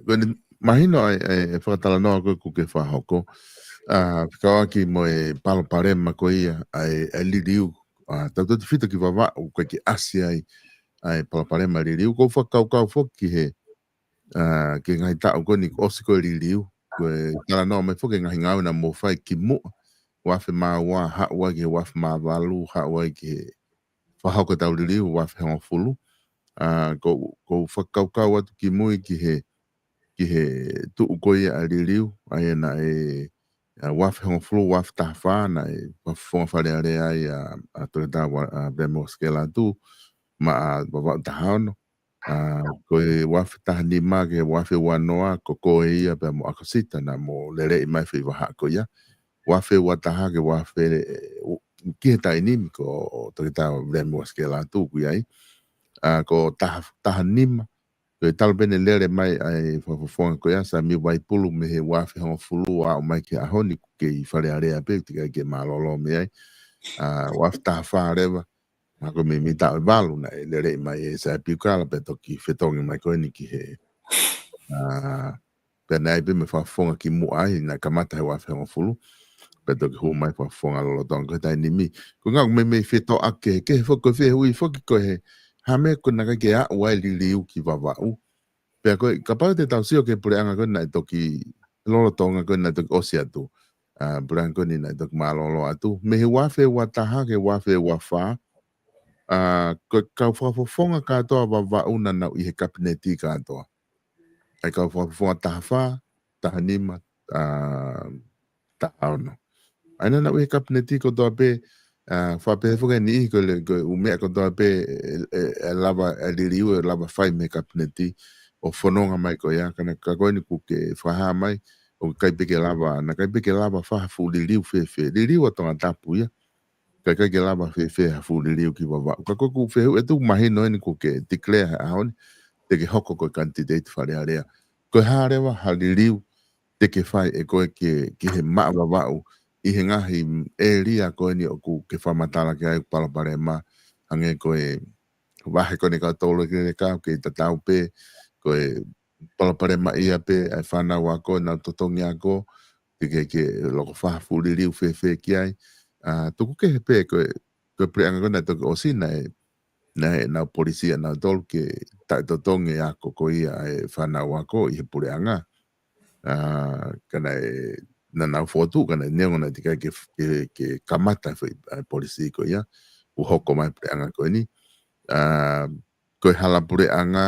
ko e mahino ai, e, e fakatalanoa ko ē ʻoku ke fakahoko. ʻA, fekauʻaki mo e palopalema ko ia, ʻa e, ʻa e liliu. ʻA, tautautefito ki Vavaʻu, ʻoku ʻikai ke ʻasi ai, ʻa e palopalema liliu. Ko e fakakaukau foki ki he, ʻa, ki he ngaahi taʻu ko eni kuo ʻosi ko e liliu. Ko e talanoa mai foki ki he ngaahi ngāue naʻa mou fai kimuʻa. Uafe mā ua, haʻu ai ki he uafe mā valu, haʻu ai ki he fakahoko ʻetau liliu, uafe hongofulu. ʻA, ko, ko e fakakaukau atu kimui ki he, ki he tuʻu ko ia ʻa e liliu, ʻa ia naʻe, ʻa, uafe hongofulu, uafe taha fā, naʻe fakafofonga Fale Alea ai ʻa, ʻa Toketā Wa-, ʻa, Vemo Skela atu, maʻa Vavaʻu taha ono. ʻA, ko e uafe taha nima ki he uafe ua noa, ko koe ia pea mo ʻAkosita naʻa mou leleʻi mai foʻi vahaʻa ko ia. Uafe ua taha ki he uafe, u-, ki he taimi ni ko Toketā Vemo Skela atu ʻoku ʻi ai. ʻA, ko taha, taha nima, ko e talu pē ʻene lele mai ʻa e fakafofonga ko ia, Samiu Vaipulu mei he uafe hongofulu ʻo aʻu mai ki he ʻaho ni ʻoku kei Fale Alea pē, teʻeki ai ke mālōlō mei ai. ʻA, uafe taha fā leva, ma ko e meimei taʻu ʻe valu naʻe leleʻi mai ʻe Saipiukala pea toki fetongi mai ko eni ki he, ʻa, pea naʻe ʻi ai pē mo e fakafofonga kimuʻa ai, naʻe kamata he uafe hongofulu, pea toki hū mai fakafofonga lolotonga ko e taimi ni. Ko e ʻuhinga ʻoku meimei fetoʻaki kehekehe foki ko e fehuʻi foki ko e hā e meʻa ko ē naʻe ʻikai ke aʻu ai e liliu ki Vavaʻu. Pea ko e, kapau te tau sio ki he puleʻanga ko ē naʻe toki lolotonga ko ē naʻe toki ʻosi atu. ʻA, puleʻanga ko eni naʻe toki mālōlō atu. Mei he uafe ua taha ki he uafe ua fā. ʻA, ko e kau fakafofonga kātoa Vavaʻu naʻa nau ʻi he kapineti kātoa. ʻA e kau fakafofonga taha fā, taha nima, ʻa, taha ono. ʻA ia naʻa nau ʻi he kapineti kotoa pē, ʻa, faʻa pehē foki e niʻihi ko e le-, ko e ʻū meʻa kotoa pē, ʻe, ʻe, ʻe lava, ʻe liliu, ʻe lava fai mei he kapineti, ʻo fononga mai ko ia, ka naʻe, ka ko eni ʻoku ke fakahā mai, ʻoku ʻikai pē ke lava, naʻe ʻikai pē ke lava fai ha fuʻu liliu fēfē, liliu ʻa Tongatapu ia, ka ʻikai ke lava fēfē ha fuʻu liliu ki Vavaʻu. Ka ko ʻeku fehuʻi atu mahino eni ʻoku ke declare he ʻaho ni, te ke hoko ko e candidate Fale Alea. Ko e hā leva ha liliu te ke fai ʻe koe ki, ki he maʻa Vavaʻu, ʻi he ngaahi ʻēlia ko eni ʻoku ke fakamatala ki ai ʻoku palopalema, hangē ko e vahe ko eni ʻa e kau tolo ke le kau ke tatau pē, ko e palopalema ia pē, ʻa e fānau ako, nau totongi ako, te ke, ke loko fai ha fuʻu liliu fēfē ki ai. ʻA, tuku kehe pē, ko e, ko e puleʻanga ko ē naʻe toki ʻosi naʻe, naʻe ʻenau polisi ʻanautolu ke taʻetotongi e ako ko ia ʻa e fānau ako ʻi he puleʻanga. ʻA, ka naʻe, naʻa nau fokotuʻu, ka naʻe neongo naʻe teʻeki ai ke, ke, ke kamata foʻi, ʻa e polisi ko ia, ʻo hoko mai puleʻanga ko eni. ʻA, ko e hala puleʻanga,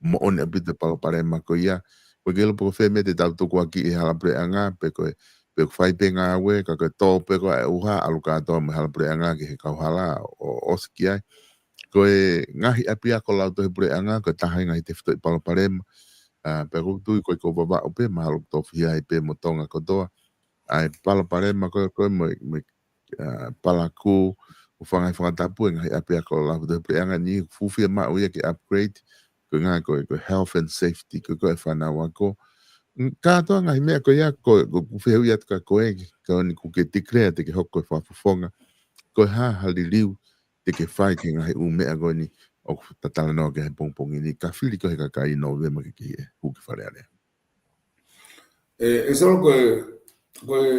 moʻoni ʻaupito e palopalema ko ia. Ko e ke ʻilo pe ko fē meʻa te tau tukuakiʻi he hala puleʻanga, pe ko e, pe ko e fai pē ngāue, ka ko e tō pē ko ē ʻa e ʻuha, ʻalu kātoa mo e hala puleʻanga ki he kauhala ʻo, ʻo ʻosi ki ai. Ko e ngaahi ʻapiako lautohi puleʻanga, ko e taha e ngaahi tefitoʻi palopalema. ʻA, pea ʻoku ou tui ko e ko Vavaʻu pē, mahalo ʻoku tofihi ai pē mo Tonga kotoa. ʻA e palopalema ko ē, ko ē mo, mo ʻa, palakū, ʻo fanga e fakatapu e ngaahi ʻapiako lautohi puleʻanga ni, fuofua maʻu ia ke upgrade, ko e ngaahi ko e, ko e health and safety, ko e, ko e fānau ako. Mm, kātoa ngaahi meʻa ko ia, ko, ko ʻeku fehuʻi atu kia koe, ko eni ʻoku ke declare te ke hoko ko e fakafofonga, ko e hā ha liliu te ke fai ki he ngaahi ʻū meʻa ko eni ʻoku ta talanoa ki ai he pongipongi ni, ka fili ko ē he kakai ʻi Nōvema ke kiʻi ʻi hū ki Fale Alea. ʻE, ʻe Solo ko e, ko e,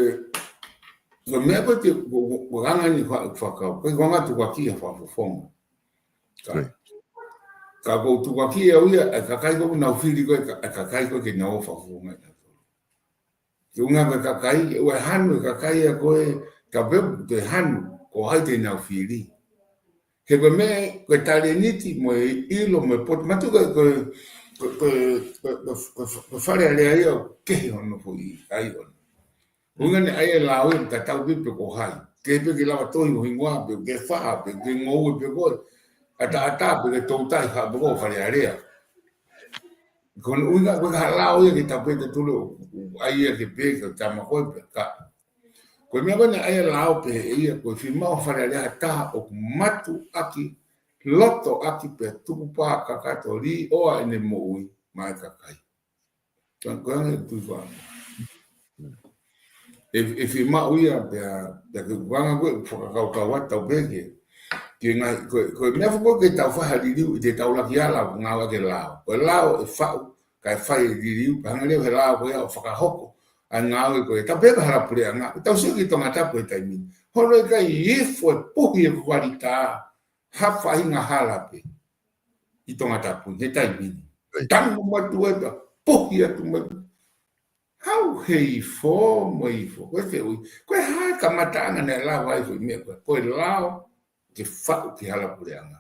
ko e meʻa ko ē te, ko, ko, ko e anga eni fa-, fakau, ko e ko e anga tukuakiʻi ha fakafofonga. Ka, Right. ka ʻoku tukuakiʻi au ia, ʻa e kakai ko ē ʻoku nau fili ko ē, ka, ʻa e kakai ko ē ke nau fakafofonga ia. Ke unga ko e kakai, ʻe ua hanu e kakai ia ko ē, ka pē te hanu, ko hai te nau fili. He ko e meʻa, ko e talēniti mo e ʻilo mo e poto, matu ko e, ko e, ko e, ko e, ko e, ko e, ko e Fale Alea ia ʻoku kehe hono foʻi ʻai ʻona. Ko e ʻuhinga ʻene ʻai e lao ia ʻoku tatau pē pe ko hai. Ke pē ke lava tohi ho hingoa, pe ke faʻa, pe ke ngoue pe ko e. ʻAtaʻatā pē ke toutai ha poko Fale Alea. Ko hono ʻuhinga ko e ka lao ia ke tapu e te tule ʻo ʻai ia ke pē ke tama koe pē ka. Ko e meʻa ko ena ʻa e lao pē ʻe ia ko e fiemaʻu Fale Alea ha taha ʻoku matuʻaki, lotoʻaki pē tukupā kakato lī ʻoa ʻene moʻui maʻa e kakai. Ka ko e anga e tui ko ā. ʻE, ʻe fiemaʻu ia pea, pea ke kuanga ko e fakakaukau atu tau pē ke. Ke ngai, ko e, ko e meʻa foki ko e ke tau fai ha liliu ʻi te tau laki ala ʻo ngāueʻaki e lao. Ko e lao ʻe faʻu, kae fai e liliu, pea hanga leva he lao ko ia ʻo fakahoko. ʻA e ngāue ko e, tau pē ka hala puleʻanga, tau sio ki Tongatapu he taimi ni. Hono ʻikai ifo e puhi e kualitā, ha faʻahinga hala pē. ʻI Tongatapu he taimi ni. Right. Tangu matu e pea, puhi atu mai. Hau he ifo, mo ifo. Ko e feʻui. Ko e hā e kamataʻanga naʻe lava ai ko e meʻa ko e. Ko e lao ke faʻu ki hala puleʻanga.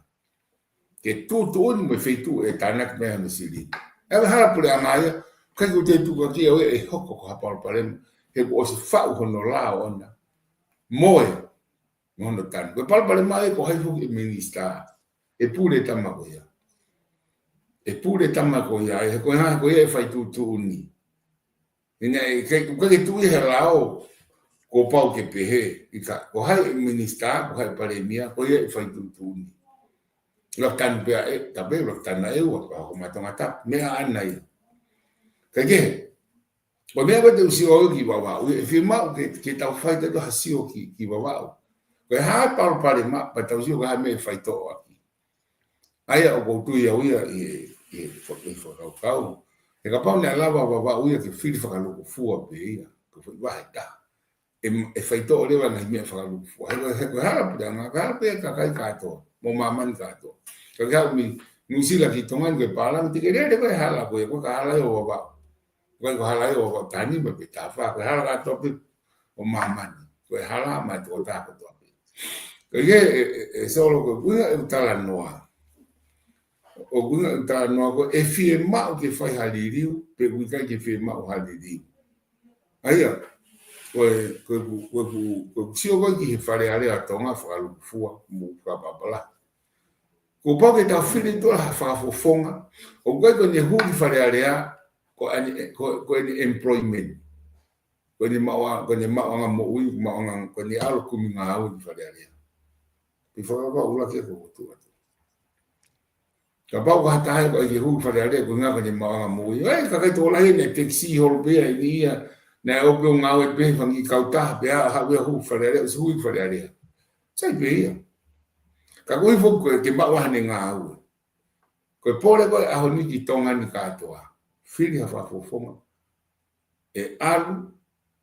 Ke tuʻutuʻuni mo e feituʻu ʻe tānaki mai hono sili. ʻE hala puleʻanga ia, kai ko te tuka ki au ʻe hoko ko ha palopalema. He kuo ʻosi faʻu hono lao ʻona. Mo e, mo hono tanu. Ko e palopalema ē ko hai foki e minisitā. ʻE pule tama ko ia. ʻE pule tama ko ia. ʻE ko e hā ko ia ʻe fai tuʻutuʻuni. ʻIna ʻe ke, ʻoku ke tuʻu ʻi he lao, ko pau ke pehē, ʻi ka, ko hai e minisitā, ko hai palēmia, ko ia ʻe fai tuʻutuʻuni. Laka tanu pea ʻe, tape laka tana ʻe ua, ka ko ma Tongatapu, meʻa ʻana ia. Ka ke, ko e meʻa ko e te u sio au ki Vavaʻu, ʻe fiemaʻu ke, ke tau fai te tau ha sio ki, ki Vavaʻu. Ko e hā e palopalema, pea tau sio ko e hā e meʻa ʻe faitoʻo ʻaki. ʻA ia ʻoku ou tui au ia ʻi he, ʻi he fa-, ʻi he fakakaukau. He kapau naʻe lava Vavaʻu ia ke fili fakalūkufua pē ia, ko e foʻi vahe taha. ʻE, ʻe faitoʻo leva ngaahi meʻa fakalūkufua. He ko e, he ko e hala puleʻanga, ko e hala pē kakai kātoa, mo māmani kātoa. Ka ke haʻu mei Nuʻusila ki Tonga ni ko e pālangi, te ke lele ko e hala ko e, ko e ka hala ia ʻo Vavaʻu. Ko e ko e hala ia ʻo Vavaʻu, Tanima pe Tafa, ko e hala kātoa pē ʻo māmani. Ko e hala mai tō tā kotoa pē. Ka ke, ʻe, ʻe, ʻe Solo ko e ʻuhinga ʻeku talanoa. ʻOku ʻuhinga ʻeku talanoa ko e fiemaʻu ke fai ha liliu, pe ʻoku ʻikai ke fiemaʻu ha liliu. ʻA ia, ko e, ko e, ko e, ko e, ko e sio ko e ki he Fale Alea ʻa Tonga fakalūkufua, mo fakapapala. Kuo pau ke tau fili tuʻa ha fakafofonga, ʻoku ʻikai ko ʻene hū ki Fale Alea, ko ʻene, ko, ko ʻene employment. Ko ʻene maʻu, ko ʻene maʻuʻanga moʻui, maʻuʻanga, ko ʻene ʻalu kumi ngāue ki Fale Alea. Pea fakakaukau ʻuluaki ko ʻeku tuʻu atu. Kapau ko ha taha ko e ke hū ki Fale Alea, ko e ʻuhinga ko ʻene maʻuʻanga moʻui. ʻE, kakai tokolahi naʻe taxi holo pē ia, ʻi ni ia, naʻe ō pē ʻo ngāue pē he fanga kiʻi kautaha, pea haʻu ia ʻo hū ki Fale Alea, ʻosi hū ki Fale Alea. Sai pē ia. Ka ko e foki ko e ke maʻu ʻa haʻane ngāue. Ko e pole ko e ʻaho ni ki Tonga ni kātoa. Fili ha fakafofonga. ʻE ʻalu,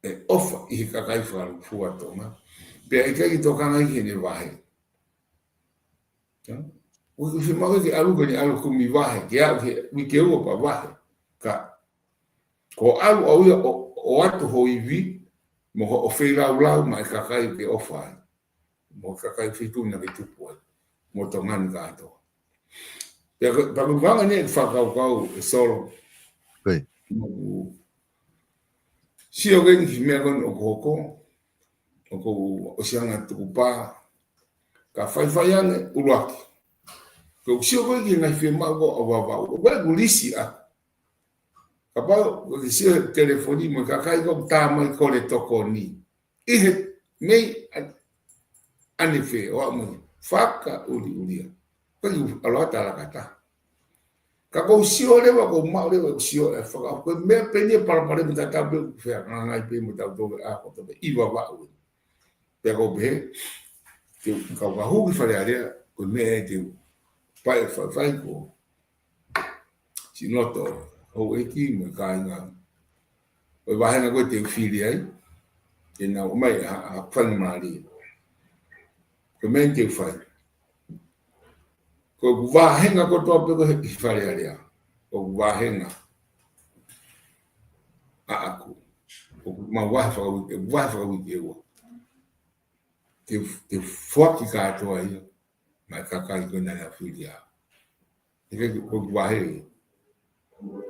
ʻe ʻofa ʻi he kakai fakalūkufua ʻa Tonga. Pea ʻikai ke tokanga ʻi heʻene vahe. ʻIo? ʻOku fiemaʻu ke ʻalu ko ʻene ʻalu kumi vahe, ke aʻu ki he uike ua pea vahe. Ka, ko e ʻalu ʻaʻau ia ʻo, ʻo ʻoatu ho ivi, mo hoʻo feilaulau maʻa e kakai ke ʻofa ai. Mo e kakai feituʻu naʻa ke tupu ai. Mo Tonga ni kātoa. Pea ko, pea ko e ʻuhinga eni ʻeku fakakaukau ʻe Solo. Right. Mo, sio ke ni ki he meʻa ko eni ʻoku hoko. ʻOku ʻosi anga tukupā. Ka faifai ange ʻuluaki. Ko e sio ko e ki he ngaahi fiemaʻu ko ē ʻa Vavaʻu. ʻOku ʻi ai ʻeku lisi ʻaku. Kapau ʻoku ke sio he telefoni mo e kakai ko ē tā mai kole tokoni. ʻI he mei ʻa-, ʻanefē ʻo aʻu mai. Fakaʻuliʻulia. Ko e ʻalu ʻa Talakata. Ka ʻoku ou sio leva, ʻoku ou maʻu leva, ʻoku ou sio e faka-, ko e meʻa pē eni e palopalema tatau pē ʻoku fehangahangai pē mo tautolu ʻa kotoa pē ʻi Vavaʻu. Pea ʻoku ou pehē, ke u kau ka hū ki Fale Alea, ko e meʻa ʻe te u. Pea ʻe faifai ko Sinoto, houʻeiki mo e kāinga. Ko e vāhenga ko ē te u fili ai, ke nau ō mai ha, ha faingamālie. Ko e meʻa eni te u fai. Ko ʻeku vāhenga kotoa pē ko ē he Fale Alea. Ko ʻeku vāhenga ʻaʻaku. Ko ʻeku mau vahe fakauike, vahe fakauike ua. Te, te foaki kātoa ia. Maʻa e kakai ko ē naʻa nau fili au. He ko ʻeku vahe.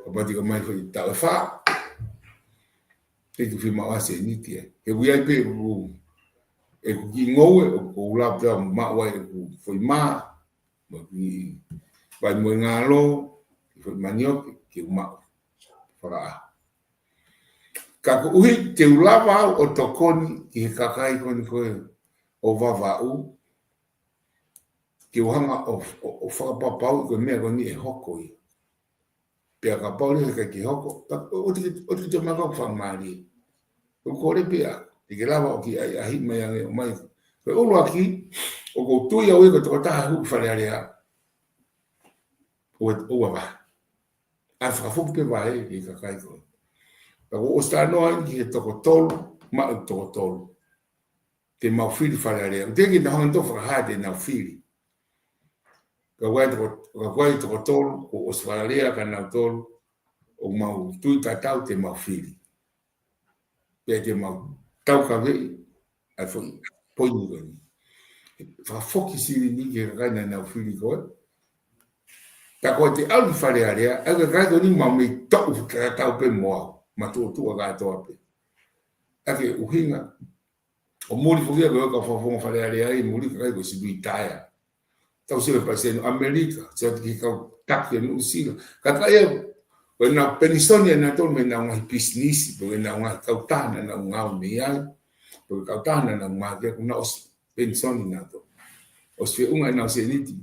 Kapau te u ʻomai foʻi taʻu ʻe fā. Te u fiemaʻu ʻa e sēniti ē. He ʻoku ʻi ai pē ʻeku, ʻeku kiʻi ngoue, ʻoku ou lava pē ʻo maʻu ai ʻeku foʻi mā. Mo e kiʻi vai mo e ngalo, kiʻi foʻi manioke, ke u maʻu fakaʻaho. Ka koeʻuhi te u lava au ʻo tokoni ki he kakai ko eni ko ē ʻo Vavaʻu, ke u hanga ʻo, ʻo, ʻo fakapapauʻi ko e meʻa ko eni ʻe hoko ia. Pea kapau leva ʻikai ke hoko, ka ʻoua te ke, ʻoua te ke toe maʻu ha faingamālie. ʻOku ou kole pē au, te ke lava ʻo kiʻi ʻahiʻahi mai ange ʻo mai. Ko e ʻuluaki, ʻoku ou tui au ia ko e tokotaha hū ki Fale Alea, ʻoua, ʻoua vahe. ʻAi fakafoki pē vahe ki he kakai ko ē. Pea ʻoku ou ʻosi talanoa ai ki he toko tolu, maʻu toko tolu. Te mau fili Fale Alea. ʻOku teʻeki ke nau hanga ʻo fakahā te nau fili. Ka ʻoku ʻi ai toko, ka ʻoku ʻi ai toko tolu, kuo ʻosi Fale Alea kia nautolu, ʻoku mau tui tatau te mau fili. Pea te mau taukaveʻi ʻa e foʻi poini ko eni. Fakafoki silini ki he kakai naʻa nau fili koe. Ka ko e te ʻalu ki Fale Alea, ʻa e kakai ko eni mau mei toʻu tatau pē mo au, matuʻotuʻa kātoa pē. ʻA e ʻuhinga, ʻo muli foki ia ko e kau fakafofonga Fale Alea ʻi muli, kakai ko e sipui taea. Tau sio ki he palesiteni ʻAmelika, sio ki he kau taki ʻa Nuʻusila. Kakai ia, ko ʻenau penisoni ʻanautolu mei heʻenau ngaahi pisinisi, pe ko ʻenau ngaahi kautaha naʻa nau ngāue mei ai, pe ko e kautaha naʻa nau ngāue ki ai, kuo nau ʻosi penisoni ʻanautolu. ʻOsi feʻunga ʻenau sēniti,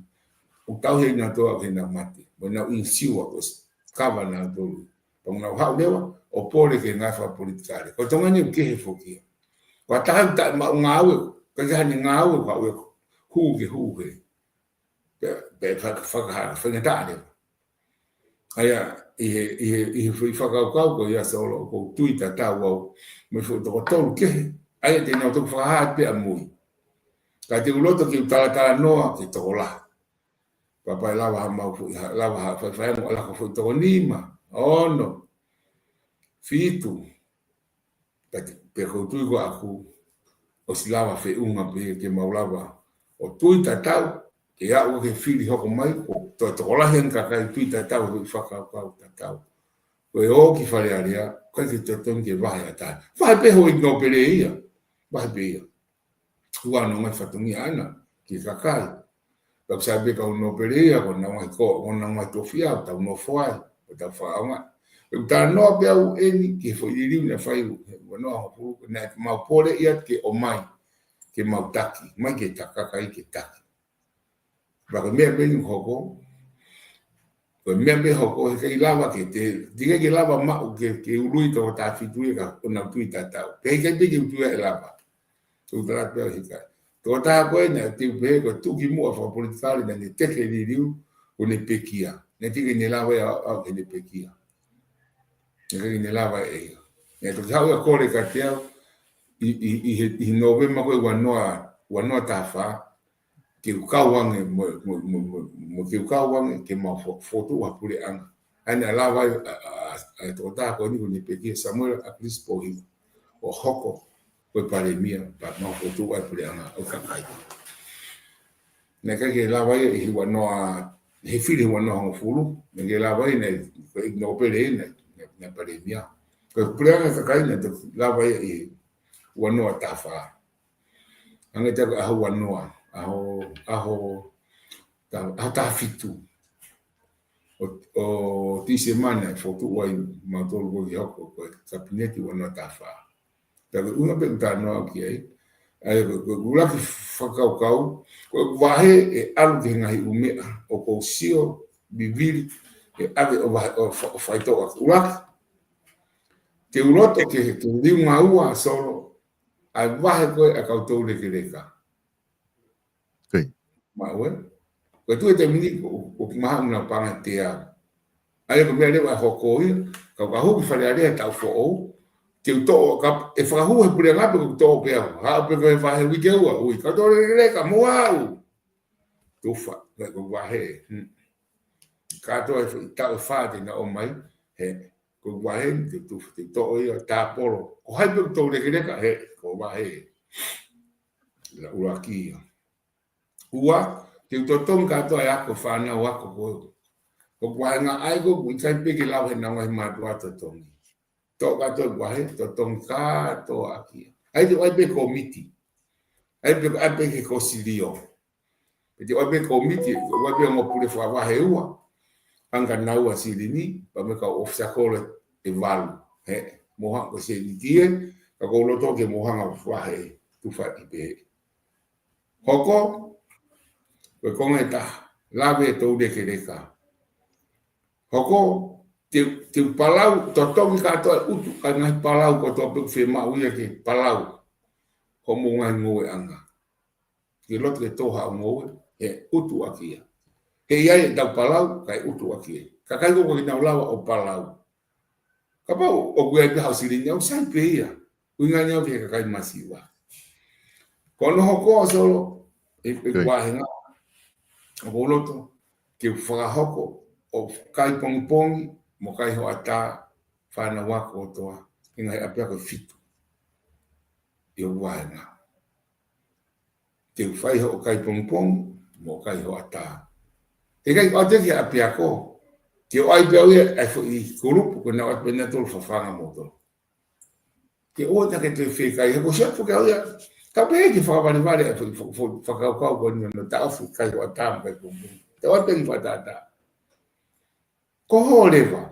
ʻoku tauhi ʻe nautolu ʻa ʻenau mate, mo ʻenau inisiua kuo ʻosi kava ʻe nautolu. Pea nau haʻu leva ʻo pole ki he ngāue fakapolitikale. Ko Tonga ni ʻoku kehe foki ia. Ko e taha ʻoku taʻemaʻu ngāue, ʻikai ke ʻi ai haʻane ngāue, ʻoku haʻu ia ʻo hū ke hū he. Pea, pea faka-, faka-, faingataʻa leva. ʻA ia, ʻi he, ʻi he, ʻi he foʻi fakakaukau ko ia Solo, ʻoku ou tui tatau au mo e foʻi toko tolu kehe. ʻA ia te nau toki fakahā pē ʻamui. Ka te u loto ke u talatalanoa ki he tokolahi. Pea pea lava ha mau foʻi, ha, lava ha faifaiangu ʻa e laka foʻi toko nima, ono, fitu. Pea te, pea ʻoku ou tui ko ʻaku, ʻosi lava feʻunga pē ke mau lava ʻo tui tatau, ke aʻu ki he fili hoko mai, ko e to-, tokolahi ange kakai tui tatau, ko e fakakaukau tatau. Ko e ō ki Fale Alea, ʻikai ke totonu ke vahe ʻa e taha. Vahe pē hoʻo nōpele ia. Vahe pē ia. Ua no ngai fatongia ʻana ki he kakai. Pea ʻoku sai pē kau nōpele ia, ko ʻenau ngaahi ko, ko ʻenau ngaahi tofiʻa, ʻoku tau nofo ai, ʻoku tau fakaʻaongaʻi. Pea ʻoku talanoa pē au eni ki he foʻi liliu naʻe fai, he ua noa hongofulu, naʻa mau pole ia ke ʻomai, ke mau taki, mai ke ta-, kakai ke taki. Pea ko e meʻa pē eni ʻoku hoko, ko e meʻa pē ʻoku hoko, heʻikai lava ke te, heʻikai ke lava maʻu ke, ke ului tokotaha fitu ia ka ʻoku nau tui tatau. Pea heʻikai pē ke u tui ʻe lava. Tau tala pē au heʻikai. Tokotaha ko ē naʻe teu pē ko e tuʻukimuʻa fakapolitikale naʻa ne teke liliu, ʻoku ne pekia. Naʻe teʻeki ke ne lava ia ʻo, ʻo, ke ne pekia. Naʻe teʻeki ke ne lava ʻe ia. Naʻe toki haʻu ia ʻo kole kiate au, ʻi, ʻi, ʻi he, ʻi he Nōvema ko ē ua noa, ua noa taha fā, ke u kau ange mo, mo, mo, mo, mo ke u kau ange ke mau fo-, fokotuʻu ha puleʻanga. ʻA ia naʻe lava ai ʻa, ʻa, ʻa, ʻa e tokotaha ko eni ʻoku ne pekia, Samuela ʻAkilisi Pōhiva, ʻo hoko ko e palēmia, pea mau fokotuʻu ai puleʻanga ʻo e kakai. Naʻe ʻikai ke lava ia ʻi he ua noa, he fili ua noa hongofulu, naʻe ʻikai ke lava ia naʻe, ko e nōpele ia naʻe, naʻe, naʻe palēmia. Ko e puleʻanga kakai naʻe toki lava ia ʻi he ua noa taha fā. Hangē ko e ʻaho ua noa, ʻaho, ʻaho, ta-, ʻaho taha fitu ʻo, ʻo Tīsema naʻe fokotuʻu ai mautolu ko ē ke hoko ko e kapineti ua noa taha fā. Pea ko e ʻuhinga pē ʻoku ou talanoa ki ai, ʻa ia ko e, ko e ʻuluaki fakakaukau, ko e vahe ʻe ʻalu ki he ngaahi ʻū meʻa ʻoku ou sio, vivili, ʻe ʻave ʻo vahe, ʻo fa-, ʻo faitoʻo ʻaki. ʻUluaki, te u loto ke, ke liunga ua Solo, ʻa e vahe ko ē ʻa e kau toulekeleka. Maʻu ē? Ko e tuʻu he taimi ni, ʻoku, ʻoku maha una panga te au. ʻA ia ko e meʻa leva ʻe hoko ia, ka u ka hū ki Fale Alea he taʻu foʻou, te u toʻo, ka, ʻe fakahū he puleʻanga pē ʻoku toʻo pē au. Haʻu pē ko e vahe uike ua, ui, kau toulekeleka, mou aʻu. Tufa, ko e vahe. Hmm. Kātoa e foʻi taʻu ʻe fā te na ō mai, he, ko e vahe, te tufa, te toʻo ia, tāpolo. Ko hai pē ʻoku toulekeleka, he, ko e vahe. La ʻuluaki ia. Ua, te u totongi kātoa e ako fānau ako ko ē. Ko e vahenga ai ko ē, ʻoku ʻikai pē ke lava heʻenau ngaahi mātuʻa totongi. Toʻo kātoa e vahe, totongi kātoa ʻaki ia. ʻAi te u ʻai pē komiti. ʻAi pē, ʻai pē ke kosilio. Te ʻoua pē komiti, ʻoua pē ongo pule fakavahe ua. Anga naua silini, pea mo e kau ʻōfisa kolo ʻe valu. He, mou hanga ko e sēniti ē, ka ʻoku ou loto ke mou hanga ʻo vahe, tufa ʻi pē. Hoko, ko e konga ʻe taha, lave e toulekeleka. Hoko, te, te u palau, totongi kātoa e ʻutu, ʻa e ngaahi palau kotoa pē ʻoku fiemaʻu ia ke palau. Hoʻomou ngaahi ngoueʻanga. Ke loto ke tō haʻo ngoue, he ʻutu ʻaki ia. He ʻi ai ʻetau palau, kae ʻutu ʻaki ia. Kakai ko ē ʻoku ʻikai ke nau lava ʻo palau. Kapau ʻoku ʻi ai pē haʻo silini ʻoku sai pē ia. ʻUhinga ni ʻoku ʻi he kakai masiva. Ko hono hoko ʻa Solo, ʻe, ʻe Kai. Kuahenga, ʻoku ou loto ke fakahoko ʻo kai pongipongi mo kai hoʻatā fānau ako kotoa, ʻi he ngaahi ʻapiako ʻe fitu ʻi ho vahenga. Te u fai hoʻo kai pongipongi mo kai hoʻatā. He ʻikai ke ʻoatu ki he ʻapiako, ke ʻoatu pē ʻe au ia ʻa e foʻi kulupu, ko ʻenau ʻoatu pē ʻenau tolu fafanga mo tolu. Ke ʻoua te ke toe fie kai, he ko e siʻi foki ʻa au ia. Ka pehē ke fakavalevale ʻa e foʻi, foʻi, foʻi fakakaukau ko eni ʻo taʻofi kai hoʻatā mo kai pongipongi. Te u ʻoatu pē ki he fakatātā. Ko hoʻo leva.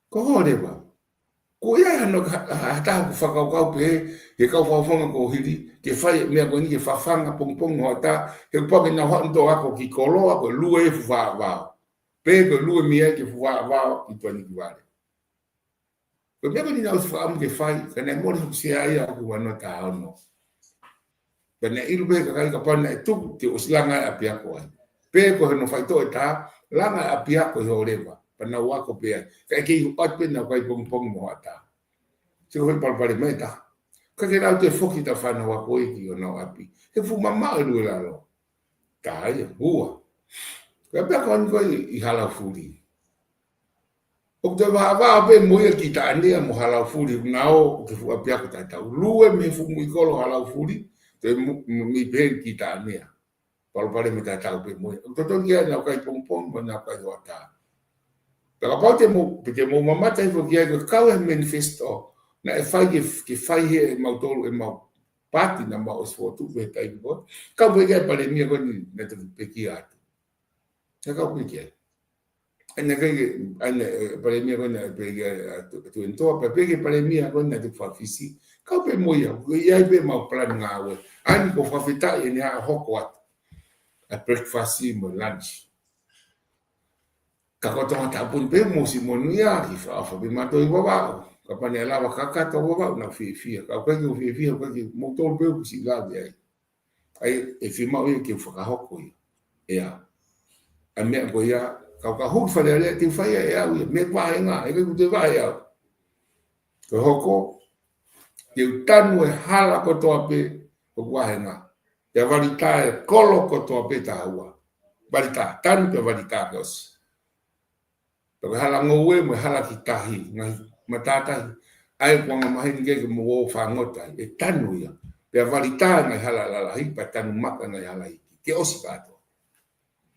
Ko hoʻo leva. Ko ia hano ha, ha, ha taha ʻoku fakakaukau pē, he kau fakafofonga kuo hili, ke fai e meʻa ko eni ke fafanga pongipongi mo hoʻatā, he kuo pau ke nau haʻu ʻo ako ki koloa, ko e lue e fuʻu vaʻavao. Pe ko e lue mei ai ki he fuʻu vaʻavao, ʻi tuʻa ni ki vale. Ko e meʻa ko eni naʻa ku ʻosi fakaʻamu ke fai, ka naʻe mole hoku sea ia ʻoku ua noa taha ono. Pea naʻe ʻilo pē ʻe he kakai kapau naʻe tuku te u ʻosi langa e ʻapiako ai. Pe ko hono faitoʻo ʻe taha, langa e ʻapiako ʻi hoʻo leva. Pea nau ako pē ai. Kae kei ʻoatu pē ʻenau kai pongipongi mo hoʻatā. Sio ko e palopalema ʻe taha. Ka ke lau te foki ʻetau fānau ako ē ki honau ʻapi. He fuʻu mamaʻo e lue lalo. Taha ia, ua. Ko e ʻapiako eni ko ē ʻi Halaufuli. ʻOku toe vaʻavaʻa pē mo ia ki Taʻanea mo Halaufuli, ʻoku nau ō ki he fuʻu ʻapiako tatau. Lue mei he fuʻu muʻi kolo Halaufuli, toe mu-, mu-, mei pē ki Taʻanea. Palopalema tatau pē mo ia. ʻOku totongi ia ʻenau kai pongipongi mo ʻenau kai hoʻatā. Pea kapau te mou, pe te mou mamata hifo ki ai ko e kau e manifesto. Naʻe fai ke, ke fai ʻe mautolu ʻemau paati naʻa mau ʻosi fokotuʻu he taimi ko ē. Kau pē ki ai e palēmia ko eni naʻe toki pekia atu. Naʻe kau pē ki ai. ʻA ia naʻe ʻikai ke, ʻa ia naʻe, e, palēmia ko eni naʻe pekia atu, atu ʻi Tonga, pea pekia e palēmia ko eni naʻe toki faka-Fisi. Kau pē mo ia, ʻoku ʻi ai pē ʻemau palani ngāue. ʻA ia ko e fakafetaʻi ʻene hoko atu. ʻA e breakfast mo e lunch. Ka ko Tonga tāpuni pē mou siʻi monūʻia, ʻi fakaʻofa pē mautolu ʻi Vavaʻu. Kapau naʻe lava kakato Vavaʻu, naʻa ku fiefia. Ka ʻoku ʻikai ke u fiefia, ʻoku ʻikai ke, moutolu pē ʻoku siʻi lave ai. ʻA ia, ʻe fiemaʻu ia ke u fakahoko ia. ʻE au. ʻA e meʻa ko ia, kau ka hū ki Fale Alea, te u fai ia ʻe au ia. Meʻa vahenga, ʻe ʻikai ke u toe vahe ʻe au. Ko e hoko, te u tanu e hala kotoa pē, ʻoku vahenga. Pea valitā e kolo kotoa pē taha ua. Valitā, tanu pea valitā ke ʻosi. Pea ko e hala ngoue mo e hala ki tahi, ngaahi matātahi. ʻA ia ko e anga maheni ke ke mo ō fangota ai, ʻe tanu ia. Pea valitā ngaahi hala lalahi, pea tanu maka ngaahi hala iiki. Ke ʻosi kātoa.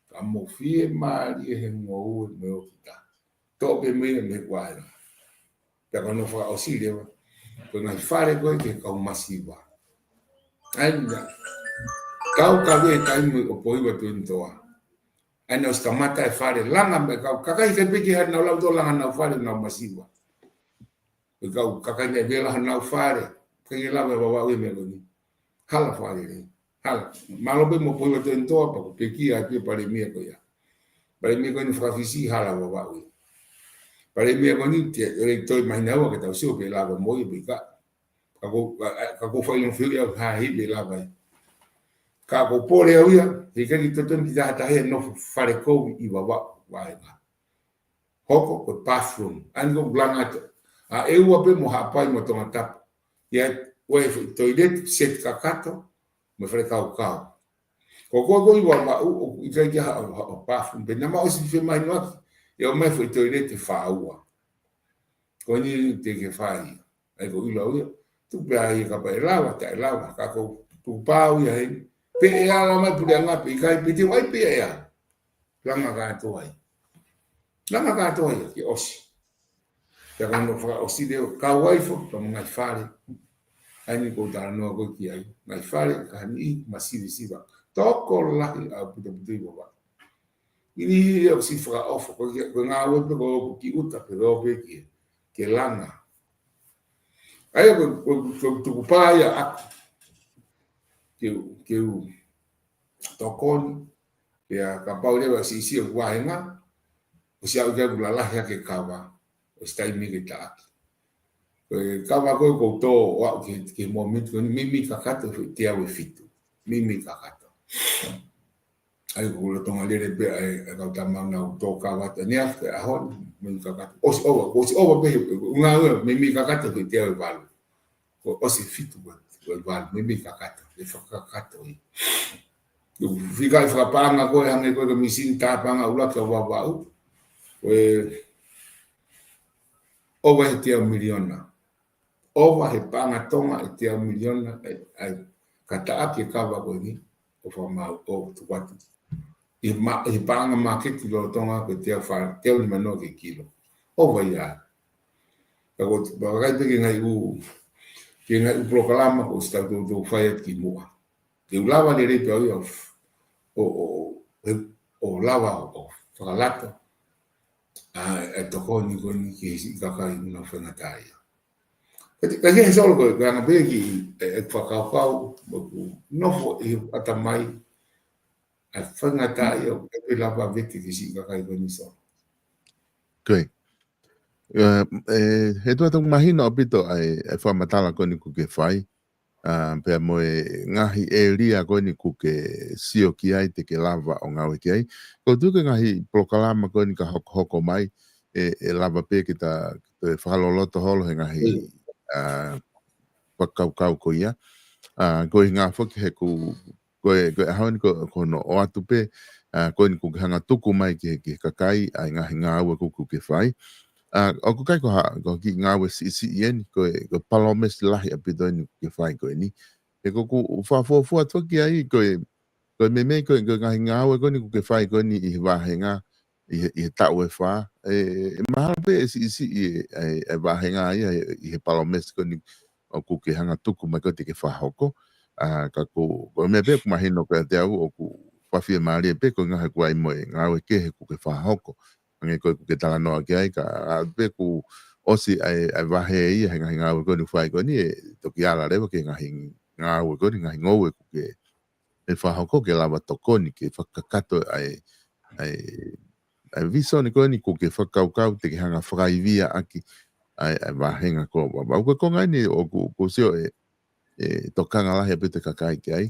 Ka mou fiemālie he ngoue mo e ō ki tahi. Toʻo pē mei he meʻa ko ē. Pea ko hono fakaʻosi leva. Ko e ngaahi fale ko ē ki he kau masiva. ʻA ia, kau ka vē taimi ʻo Pohiva Tuʻi Toa. ʻA ia naʻe ʻosi kamata e fale langa mei he kau kakai ke piki ha nau lau tō langa nau fale nau masiva. Ko e kau kakai naʻe vela ha nau fale. ʻIkai ke lava e Vavaʻu e meʻa ko eni. Hala fale lei. Hala. Mālō pē mo Pohiva Tuʻi Toa pea ko e pekia atu e palēmia ko ia. Palēmia ko eni faka-Fisi hala Vavaʻu. Palēmia ko eni te, ʻe toe mahino ua ke tau sio pe lava mo ia pe ʻikai. Ka ko, ka, ka ko fai no feu ia ha hi pe lava ai. Ka ko pole au ia, he ʻikai ke totonu ki tahataha ia nofo fale kovi ʻi Vavaʻu, vahenga. Hoko ko e bathroom. ʻA ia ko e langa atu. ʻA ʻEua pē mo Haʻapai mo Tongatapu. ʻI ai e foʻi toilet, set kakato, mo e fale kaukau. Ko koe ko ē ʻi Vavaʻu, ʻoku ʻikai ke ha, ha, ha bathroom. Pea naʻa mau ʻosi femahinoʻaki, ʻe ʻomai e foʻi toilet ʻe fā ua. Ko eni te ke fai. ʻA ia ko e ʻilo au ia. Tuku pē ʻa ia kapau ʻe lava, taʻe lava. Ka ko e tuku pau ia heni. Pe ʻe ala mai puleʻanga pe ʻikai pe te u ʻai pē ia. Langa kātoa ia. Langa kātoa ia, ke ʻosi. Pea ka no fakaʻosi leva, kau ai foki, pea mo e ngaahi fale. ʻA eni ko e talanoa ko ē ki ai. Ngaahi fale, ka ni i, masivesiva. Tokolahi ʻaupito ʻaupito ʻi Vavaʻu. ʻI he ʻosi fakaʻofa, ko e, ko e ngāue pē ko ē ʻoku ki ʻuta pē ko ē pē ki, ke langa. ʻA ia ko, ko, ko e tukupā ia ʻaku. Ke u, ke u tokoni, pea kapau leva siʻisiʻi ʻeku vāhenga, ʻosi aʻu ki ai ʻeku lalahi ʻa e kava, ʻosi taimi ke taʻaki. Ko e kava ko ē ʻoku ou tō ʻo aʻu ki he, ki he mōmeniti ko eni, meimei kakato e foʻi teau ʻe fitu. Meimei kakato. ʻA ia ʻoku lolotonga lele pē ʻa e, ʻa e kau tama ʻoku nau tō kava atu. ʻAneafi, ʻaho ni, meimei kakato. ʻOsi ʻova, ʻosi ʻova pē, ʻuhinga ia, meimei kakato e foʻi teau ʻe valu. Kuo ʻosi e fitu ko ē, ko e valu, meimei kakato, ʻe fakakakato ia. Fika ʻi fakapaʻanga ko ē hangē ko e misini tāpaʻanga ʻuluaki ʻa Vavaʻu, ko e ʻova he teau miliona. ʻOva he paʻanga Tonga e teau miliona, ʻa e, ʻa e, ka taʻaki e kava ko eni, ʻo fakamaau, ʻo tuku atu. ʻI he ma-, ʻi he paʻanga māketi lolotonga ko e teau fā, teau nimanoa ki he kilo. ʻOva ia. Ka ko, vakai pē ki he ngaahi ʻū, ki he ngaahi ʻū polokalama kuo ʻosi tau toutou fai atu kimuʻa. Ke u lava lelei pē au ia ʻo, ʻo, ʻo, ʻo lava ʻo, ʻo fakalato ʻa e, ʻa e tokoni ko eni ki he siʻi kakai ʻoku nau faingataʻaʻia. Ka te, ka ke he Solo ko e, ko e anga pē ki he, e, e fakakaukau, ʻoku nofo ʻi he ʻatamai, ʻa e faingataʻaʻia ʻoku ʻikai pē lava vete ki he siʻi kakai ko eni Solo. Ko ia. ʻE, ʻe, he ʻoku ou mahino ʻaupito ʻa e, ʻa e fakamatala ko eni ʻoku ke fai, ʻa, pea mo e ngaahi ʻēlia ko eni ʻoku ke sio ki ai te ke lava ʻo ngāue ki ai. ʻOku ou tui ko e ngaahi polokalama ko eni ka hokohoko mai, ʻe, ʻe lava pē ke ta, ke fakaloloto holo he ngaahi, Mm. ʻa, fakakaukau ko ia. ʻA, ko e ʻuhinga foki he ʻoku, ko e, ko e ʻaho ni ko, ko hono ʻoatu pē, ʻa, ko eni ʻoku ke hanga tuku mai ki he, ki he kakai, ʻa e ngaahi ngāue ʻoku, ʻoku ke fai. ʻA, ʻoku ʻikai ko ha, ko ha kiʻi ngāue siʻisiʻi eni, ko e, ko e palōmesi lahi ʻaupito eni ʻoku ke fai ko eni. He ʻoku ou fakafuofua atu ki ai, ko e, ko e meimei ko e, ko e ngaahi ngāue ko eni ʻoku ke fai ko eni ʻi he vāhenga, ʻi he, ʻi he taʻu ʻe fā. ʻE, ʻe mahalo pē ʻe siʻisiʻi e, e, e vāhenga ia ʻi he palōmesi ko eni ʻoku ke hanga tuku mai ko ē te ke fakahoko. ʻA, ka ko, ko e meʻa pē ʻoku mahino kiate au ʻoku fakafiemālie pē ko e ʻuhinga he ʻoku ʻi ai mo e ngāue kehe ʻoku ke fakahoko. Hangē ko ē ʻoku ke talanoa ki ai ka, ʻa, pē kuo ʻosi ʻa e, ʻa e vahe ia he ngaahi ngāue ko eni ʻoku fai ko eni ʻe toki ala leva ki he ngaahi ngāue ko eni, ngaahi ngoue ʻoku ke, ʻe fakahoko ke lava tokoni, ke fakakakato ʻa e, ʻa e, ʻa e visone ko eni ʻoku ke fakakaukau te ke hanga fakaivia ʻaki ʻa e, ʻa e vāhenga ko Vavaʻu. Ko e konga eni ʻoku, ʻoku ou sio ʻe, ʻe tokanga lahi ʻaupito e kakai ki ai.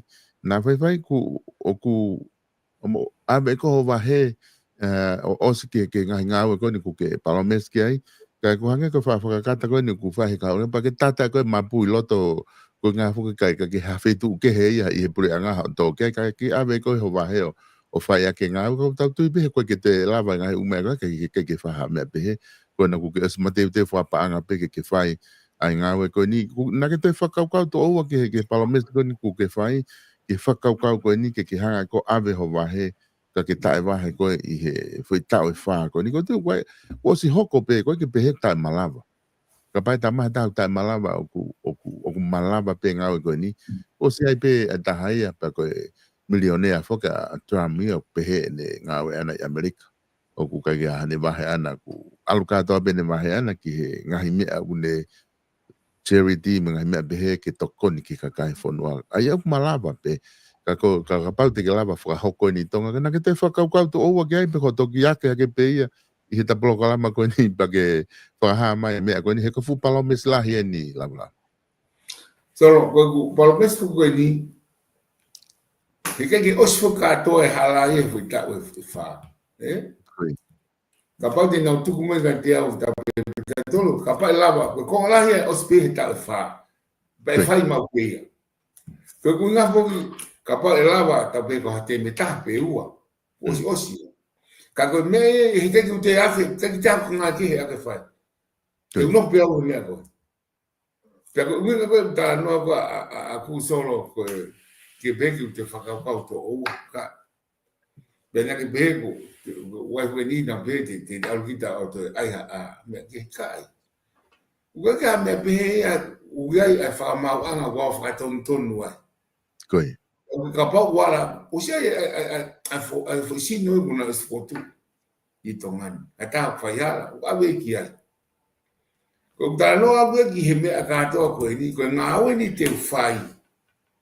Naʻa faifai ʻoku, ʻoku, ʻoku mo, ʻave ko ho vahe, ʻe, ʻo ʻosi ki he, ki he ngaahi ngāue ko eni ʻoku ke palōmesi ki ai. Ka ʻoku hangē ko e fa-, fakakakato ko eni ʻoku fai he kahaʻu, pea ke tata ko e mapu ʻi loto, ko e ngaahi foki kai ka ke ha feituʻu kehe ia ʻi he puleʻanga hoʻo tō ki ai, ka ke ʻave ko ē ho vahe ʻo, ʻo fai ʻaki e ngāue, ʻoku tau tui pē he ʻoku ʻikai ke te lava e ngaahi ʻū meʻa ko ē ke, ke, ke, ke fai ha meʻa pehē, ko ena ʻoku ke ʻosi mateuteu fakapaʻanga pē ke, ke fai ʻa e ngāue ko eni. ʻOku, naʻa ke toe fakakaukau toʻoua ki he, ki he palōmesi ko eni ʻoku ke fai, ki he fakakaukau ko eni ke, ke hanga ko ē ʻave ho vahe, ka ke taʻevahe ko ē ʻi he foʻi taʻu ʻe fā ko eni. ʻOku ou tui ʻoku ʻi ai, ʻoku ʻosi hoko pē, ʻoku ʻikai ke pehē taʻemalava. Kapau ʻe taʻemaha taha taʻemalava ʻoku, ʻoku, ʻoku malava pē ngāue ko eni. ʻOsi ʻi ai pē ʻa e taha ia pea ko e milionea foki ʻa Trump ia ʻoku pehē ʻene ngāue ʻana ʻi ʻAmelika. ʻOku ʻikai ke ʻi ai haʻane vahe ʻana, ʻoku ʻalu kātoa pē ʻene vahe ʻana ki he ngaahi meʻa ʻoku ne charity mo e ngaahi meʻa pehē ke tokoni ki he kakai e fonua. ʻA ia ʻoku malava pē, ka ko, ka kapau te ke lava fakahoko eni ʻi Tonga, ka naʻa ke toe fakakaukau toʻoua ki ai pē ko e toki ake ake pē ia ʻi heʻeta polokalama ko eni pea ke fakahā mai e meʻa ko eni he ko e fuʻu palōmesi lahi eni Lavulavu. Solo, ko e fuʻu palōmesi ko eni, he ʻikai ke ʻosi foki kātoa e hala ia he foʻi taʻu ʻe, ʻe fā. ʻE? Ko ia. Kapau te nau tuku mai kiate au taʻu pē, pē taʻu ʻe tolu, kapau ʻe lava, ko e konga lahi ia ʻosi pē he taʻu ʻe fā. Pea ʻe Ko ia. fai maʻu pē ia. Ko e ʻuhinga foki, kapau ʻe lava taʻu pē ko ha temi ʻe taha pe ua. ʻOsi, Mm. ʻosi. Ka ko e meʻa ia, he ʻikai ke u toe ake, ʻikai ke u toe ake ngā kehe ʻa ke fai. Ko ia. Te u nofo pē au he meʻa ko ē. Pea ko e ʻuhinga ko ē ʻeku talanoa ko ē ʻa, ʻa, ʻa, ʻaku Solo ko e, ke pehē ke u toe fakakaukau toʻoua ka. Pea naʻa ke pehē ko, ko e ʻuhinga ko eni naʻa pehē te, te ʻalu kita ʻo toe ʻai ha, ʻa, meʻa ke kai. ʻOku ʻikai ke ʻi ai ha meʻa pehē ia, ʻoku ʻi ai ʻa e fakamaauʻanga ʻoku fakatonutonu ai. Ko ia. ʻO Kapau ʻoku ala, ʻosi ʻai, ʻai, ʻai, ʻai, ʻai fo-, ʻai foʻi sino ʻi muna ʻosi fotu ʻi Tonga ni. ʻA tā fai hala, ʻoku ʻave ki ai. Ko e talanoa ʻave ki he meʻa kātoa ko eni, ko e ngāue ni te u fai.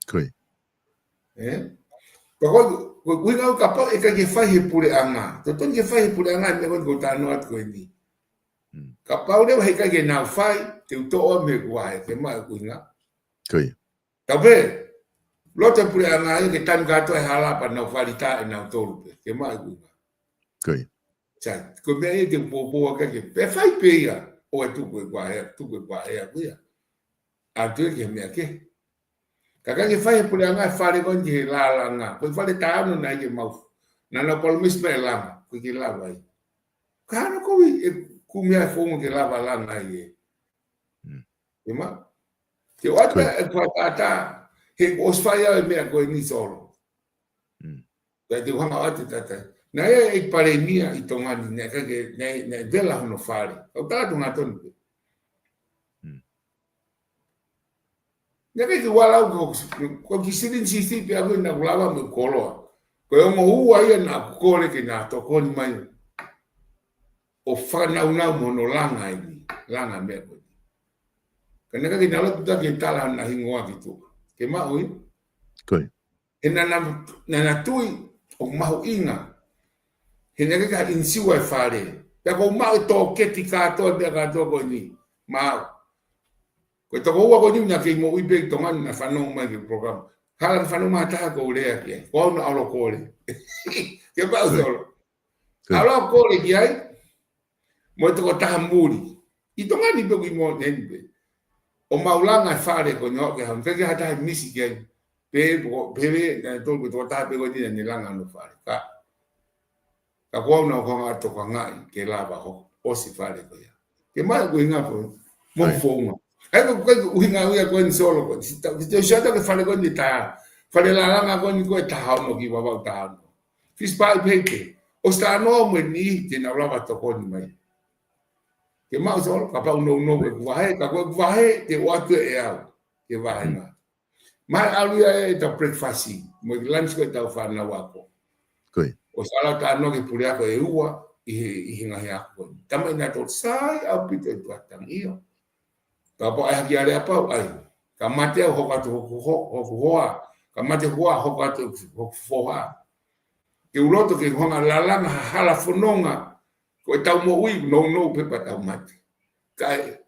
Ko ia. Ē? Ka ko, ko e ʻuhinga ʻoku kapau ʻe ʻikai ke fai he puleʻanga. Totonu ke fai he puleʻanga, meʻa ko eni ʻoku ou talanoa atu ko eni. Mm. Kapau leva he ʻikai ke nau fai, te u toʻo mei he kuahe, ke maʻu ʻuhinga. Ko ia. Ka pē, loto puleʻanga ia ke tanu kātoa e hala pea nau fali tā ʻe nau tolu pē, ke maʻu ʻuhinga. Ko ia. Sai, ko e meʻa ia te u pōpō ake ke, pē fai pē ia, ʻo e tuku e kuahe, tuku e kuahe, ko ia. ʻA atu ki he meʻa kehe. Ka ʻikai ke fai he puleʻanga e fale ko eni ki he lālanga. Ko e fale taha naʻe ʻikai ke maʻu. Naʻa nau palōmesi mai e langa, ʻoku ʻikai ke lava ai. Ka hano kovi e kumi ai founga ke lava langa ai ē. Mm. Ē maʻu. Te u ʻoatu Ko ia. e kuatātā, he ʻosi fai au e meʻa ko eni Solo. Mm. Pea te u hanga ʻo ʻoatu e tala. Naʻe ʻi ai e palēmia ʻi Tonga ni, naʻe ʻikai ke, naʻe, naʻe vela hono fale. Kau tala tu ngā tonu pē. Mm. Naʻe ʻikai ke u ala au ko, ko e kiʻi silini siʻisiʻi pē au naʻa ku lava mo e koloa. Ko e ongo ua ia naʻa ku kole ke na tokoni mai ʻo fakanaunau mo hono langa eni, langa meʻa ko eni. Ka naʻe ʻikai ke na lotu taki e tala hona hingoa ki tuʻa. Ke maʻu ia? Ko ia. He naʻa na, naʻa na tui ʻoku mahuʻinga. He naʻe ʻikai ke inisiua e fale. Pea ʻoku ou maʻu e toketi kātoa, meʻa kātoa ko eni. Maʻu. Ko e toko ua ko eni naʻa kei moʻui pē ʻi Tonga ni naʻa fanongo mai ki he program. Hala naʻa fanongo mai ha taha ʻoku ou lea ki ai. Ko au naʻa ʻalu ʻo kole. Ke maʻu Ko ia. Solo. Ko ia. ʻAlu ʻo kole ki ai. Mo e tokotaha muli. ʻI Tonga ni pē ʻoku ʻi moʻoni pē. ʻO maʻu langa e fale ko eni ʻoku ke hanga ke ha taha misi ki ai. Pē, pē, pē, naʻe tolu ko e tokotaha pē ko eni naʻa ne langa hono fale. Ka. Ka ko au naʻa ku hanga ʻo tokangaʻi ke lava hoko ʻosi fale ko ia. Ke maʻu ʻuhinga pē, mo Right. founga. ʻAi ko, ko e ʻuhinga ia ko eni Solo ko. Si ta, si te siata ke fale ko eni tā. Fale lālanga ko eni ko e taha ono ki Vavaʻu taha ono. Fisi paʻi pē ke. ʻOsi taha ono mo e niʻihi te nau lava tokoni mai. Ke maʻu Solo, kapau nounou ʻeku vahe, ka ko ʻeku vahe, te u ʻoatu ʻe au. Ke vahe Mm. na. Mai ʻalu ia e ta breakfast, mo e lunch ko e tau fānau ako. Ko ia. ʻOsi ʻalu ʻo talanoa ki he puleako ʻe ua, ʻi he, ʻi he ngaahi ako. Tama ina tō sai ʻaupito e tuatang ia. Ka pau ʻai haki aleapau, ʻai. Ka mate au hoko atu hoku ho-, hoku hoa. Ka mate hoa hoko atu hoku foha. Ke u loto ke u hanga ʻo langa ha hala fononga. Ko e tau moʻui, nounou pē pea tau mate. Kae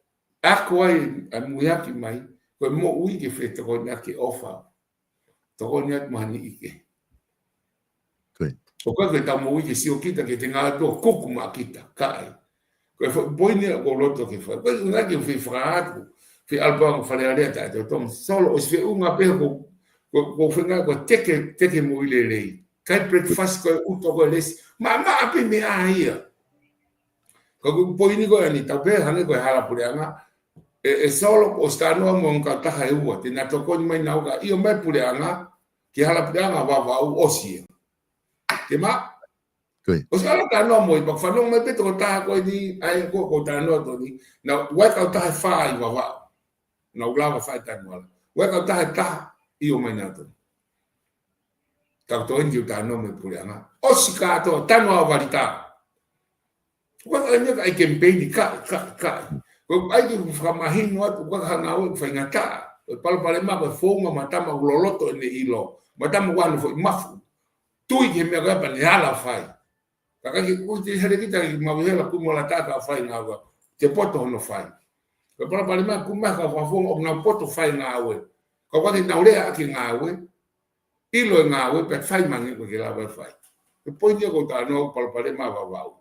ako ai ʻa e muiaki mai, ko e moʻui ke fetokoniʻaki ʻofa. Tokoniʻaki mo ha niʻihi kehe. Ko ia. ʻOku ʻikai ko e tau moʻui ke sio kita ke te ngāue ʻo kuku maʻa kita, kae. Ko e fo-, poini ia ʻoku ou loto ke fai. Ko e ʻuhinga ke u fie fakahā atu, fie ʻalu pē ʻo Fale Alea taʻetotongi. Solo ʻosi feʻunga pē ko, ko, ko e feinga ko e teke, teke moʻui lelei. Kai breakfast ko e ʻuto ko e lesi. Maʻamaʻa pē meʻa ia. Ka ko e poini ko eni tau pehē hangē ko e hala puleʻanga. ʻE, ʻe Solo ʻosi talanoa mo e ongo kautaha ʻe ua. Te na tokoni mai naua ka ʻio mai puleʻanga. Ki hala puleʻanga Vavaʻu ʻosi ia. Ke maʻu? Ko ia. ʻOsi ʻalu ʻo talanoa mo ia, pea fanongo mai pē tokotaha ko eni, ʻai ko, ko e talanoa ko eni. Naʻe ʻi ai e kautaha ʻe fā ʻi Vavaʻu. Naʻa ku lava fai talanoa. ʻI ai e kautaha ʻe taha, ʻio mai nautolu. Ka ko e toe eni ke u talanoa mo e puleʻanga. ʻOsi kātoa, talanoa ʻo vali tā. Ko e ʻai ni ka ʻai kemipeini ka, ka, ka. Ko e ʻai ke fakamahino atu, ko e hanga ʻo faingataʻa. Ko e palopalema, ko e founga mo e tama ʻoku loloto ʻene ʻilo. Mo e tama ʻoku ʻi ai hano foʻi mafu. Tui ki he meʻa ko ia pea ne ala fai. Ka ʻikai ke ʻoua te hele kita ki mau hela ku mo la taka fai ngāue. Te poto hono fai. Ko e palopalema, ku mai ka fafonga ʻo nau poto fai ngāue. Ka ʻoku ʻikai ke nau lea ʻaki e ngāue. ʻIlo e ngāue pea fai mangi ko e ke lava e fai. Ko e poini ia ko e talanoa palopalema Vavaʻu.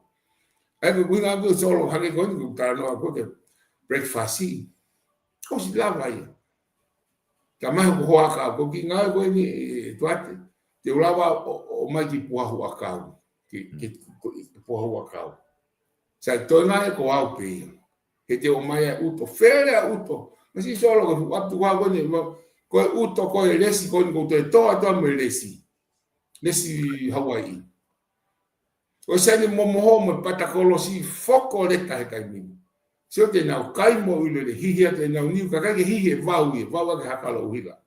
ʻAi ko e ʻuhinga ko e Solo hake ko eni ko e talanoa ko e breakfast. ʻOsi lava ia. Ka mai ko hoa ka ko ki ngāue ko eni e tuate. Te u lava ʻo, ʻo mai ki Puahu ʻakau. Ki, ki, ki Puahu ʻakau. Sai toe ngāue ko au pē ia. He te ʻomai ʻa e ʻuto, fele ʻa e ʻuto. Masiʻi Solo ko e fuʻu ʻapi tuku au ko eni, ko e ʻuto ko e lesi ko eni ko e toe toa toa mo e lesi. Lesi Hauaiʻi. ʻOsi ʻene momoho mo e pata kolosi foko leta he taimi ni. Sio te nau kai mo ʻilo le hihi atu ʻenau niu ka ʻikai ke hihi e vau ia, vau ake ha kalo ʻuhila.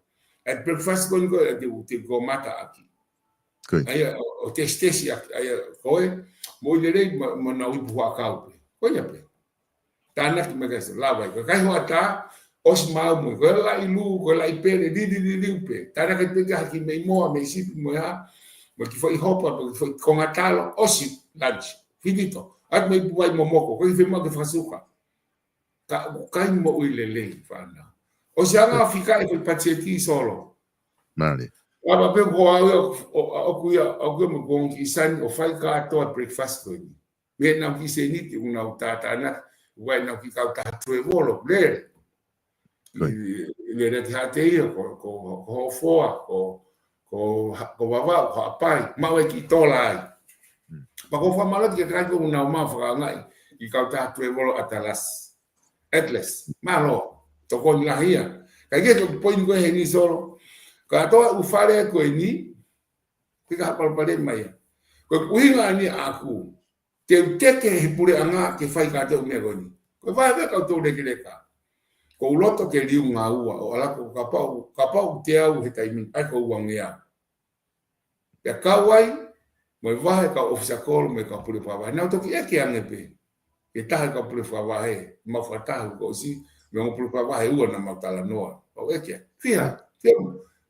ʻA e breakfast ko eni ko ē te u, te u kamata ʻaki. ʻA ia ʻo, ʻo tesitesi ʻaki, ʻa ia ko e moʻui lelei mo, mo nau ipu huʻakau pē. Ko ia pē. Tānaki mai kae ʻosi lava ai. Ko e kai hoʻatā, ʻosi maʻu mo e, ko e laʻi lū, ko e laʻi pele, lili, lili, lili pē. Tānaki pē ke haki mei moa, mei sipi mo e hā, mo e kiʻi foʻi hopa, mo e kiʻi foʻi konga talo, ʻosi lunch. Finito. ʻAtu mei puvai momoko, ko e kiʻi fema ke fakasuka. Ka, kai moʻui lelei, fānau. ʻOsi anga fika e foʻi patiseti Solo. Mālie. Lava pē ko au ia, ʻo, ʻo, ʻoku ia, ʻoku ia mo e konga kiʻi sani, ʻo fai kātoa breakfast ko eni. Mei heʻenau kiʻi sēniti, ʻoku nau tātānaki, ʻoku ʻi ai ʻenau kiʻi kautaha tuevolo, lele. ʻI, ʻi lele ki Haʻateia, ko, ko, ko Hofoa, ko, ko, ko Vavaʻu, ko Haʻapai, maʻu e kiʻi tola ai. Pea ko e fakamālō ki he kakai ko ē ʻoku nau maʻu fakaangaʻi, kiʻi kautaha tuevolo ʻAtalasi. Atlas, mālō, tokoni lahi ia. Kae kehe ko e poini ko ē heni Solo. Kātoa ʻū fale ko eni, fika ha palopalema ia. Ko e ʻuhinga eni ʻaʻaku, te u teke he puleʻanga ke fai kātoa e meʻa ko eni. Ko e vahe pē kau tau lekeleka. Ko u loto ke liunga ua, ʻo ala ko kapau, kapau te au he taimi, ʻai ko uangeau. Pea kau ai, mo e vahe kau ʻofisa kolo, mo e kau pule fakavahe. Nau toki ʻeke ange pē. Ke taha kau pule fakavahe, mau fakataha ko ʻosi, mo e ongo pule fakavahe ua naʻa mau talanoa. Kau ʻeke. Fiha, ke,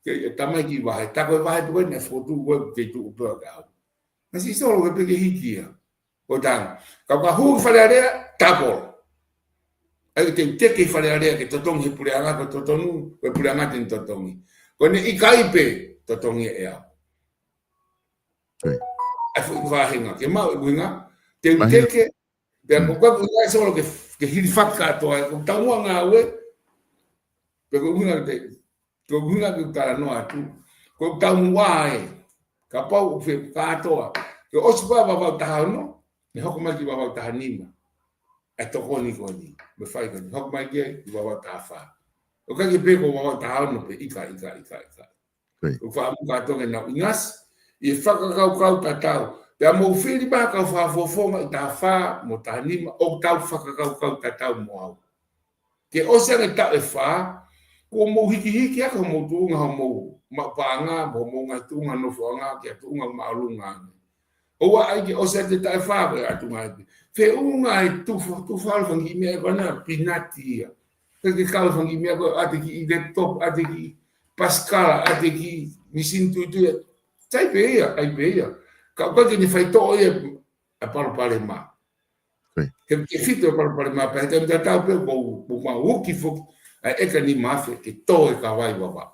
ke, e tamai kiʻi vahe. Tā ko e vahe pē ko ē naʻe fokotuʻu ko ē ke tuʻu pē ʻa au. Masiʻi Solo ke pē ke hiki ia. Ko tang. Kau ka hū ki Fale Alea, tapolo. ʻAi te u teke ʻi Fale Alea ke totongi he puleʻanga ko e totonu, ko e puleʻanga te ne totongi. Ko ʻene ʻikai pē totongi ʻe au. ʻAi foʻi vahenga, ke maʻu e ʻuhinga, te u teke, pea ko ka ʻuhinga Solo ke, ke hilifaki kātoa, ko e taumuʻa ngāue, pea ko e ʻuhinga te, ko e ʻuhinga ke u talanoa atu, ko e taumuʻa ē, kapau ʻoku fie kātoa, ke ʻosi pē Vavaʻu taha ono, ne hoko mai ki Vavaʻu taha nima. ʻA e tokoni ko eni, mo e fai ko eni, hoko mai ki ai, ki Vavaʻu taha fā. ʻOku ʻikai ke pē ko Vavaʻu taha ono pē, ʻikai, ʻikai, ʻikai, ʻikai. ʻOku faʻa muka atu ke nau ʻinasi, ʻi he fakakaukau tatau. Pea mou fili mai kau fakafofonga ʻi taha fā, mo taha nima, ʻoku tau fakakaukau tatau mo au. Ke ʻosi ange taʻu ʻe fā, kuo mou hikihiki ʻaki hoʻomou tuʻunga, hoʻomou maʻu paʻanga, mo hoʻomou ngaahi tuʻunga nofoʻanga, ki ha tuʻunga māʻolunga ange. ʻOua ʻai ke ʻosi atu e taʻu ʻe fā ko e ʻatu ngaahi pē. Feʻunga e tufa, tufa ʻalu fanga kiʻi meʻa ko ena, pinati ia. Ke ke kau fanga kiʻi meʻa ko ē, ʻai e kiʻi laptop, ʻai e kiʻi pasikala, ʻai e kiʻi misini tuitui. Sai pē ia, ʻai pē ia. Ka ʻoku ʻikai ke ne faitoʻo ia ʻa e palopalema. He, ke fito e palopalema pē, he taimi tatau pē, ko, ko mau uki foki, ʻa e ʻeka nima afe, ke tō e kavai Vavaʻu.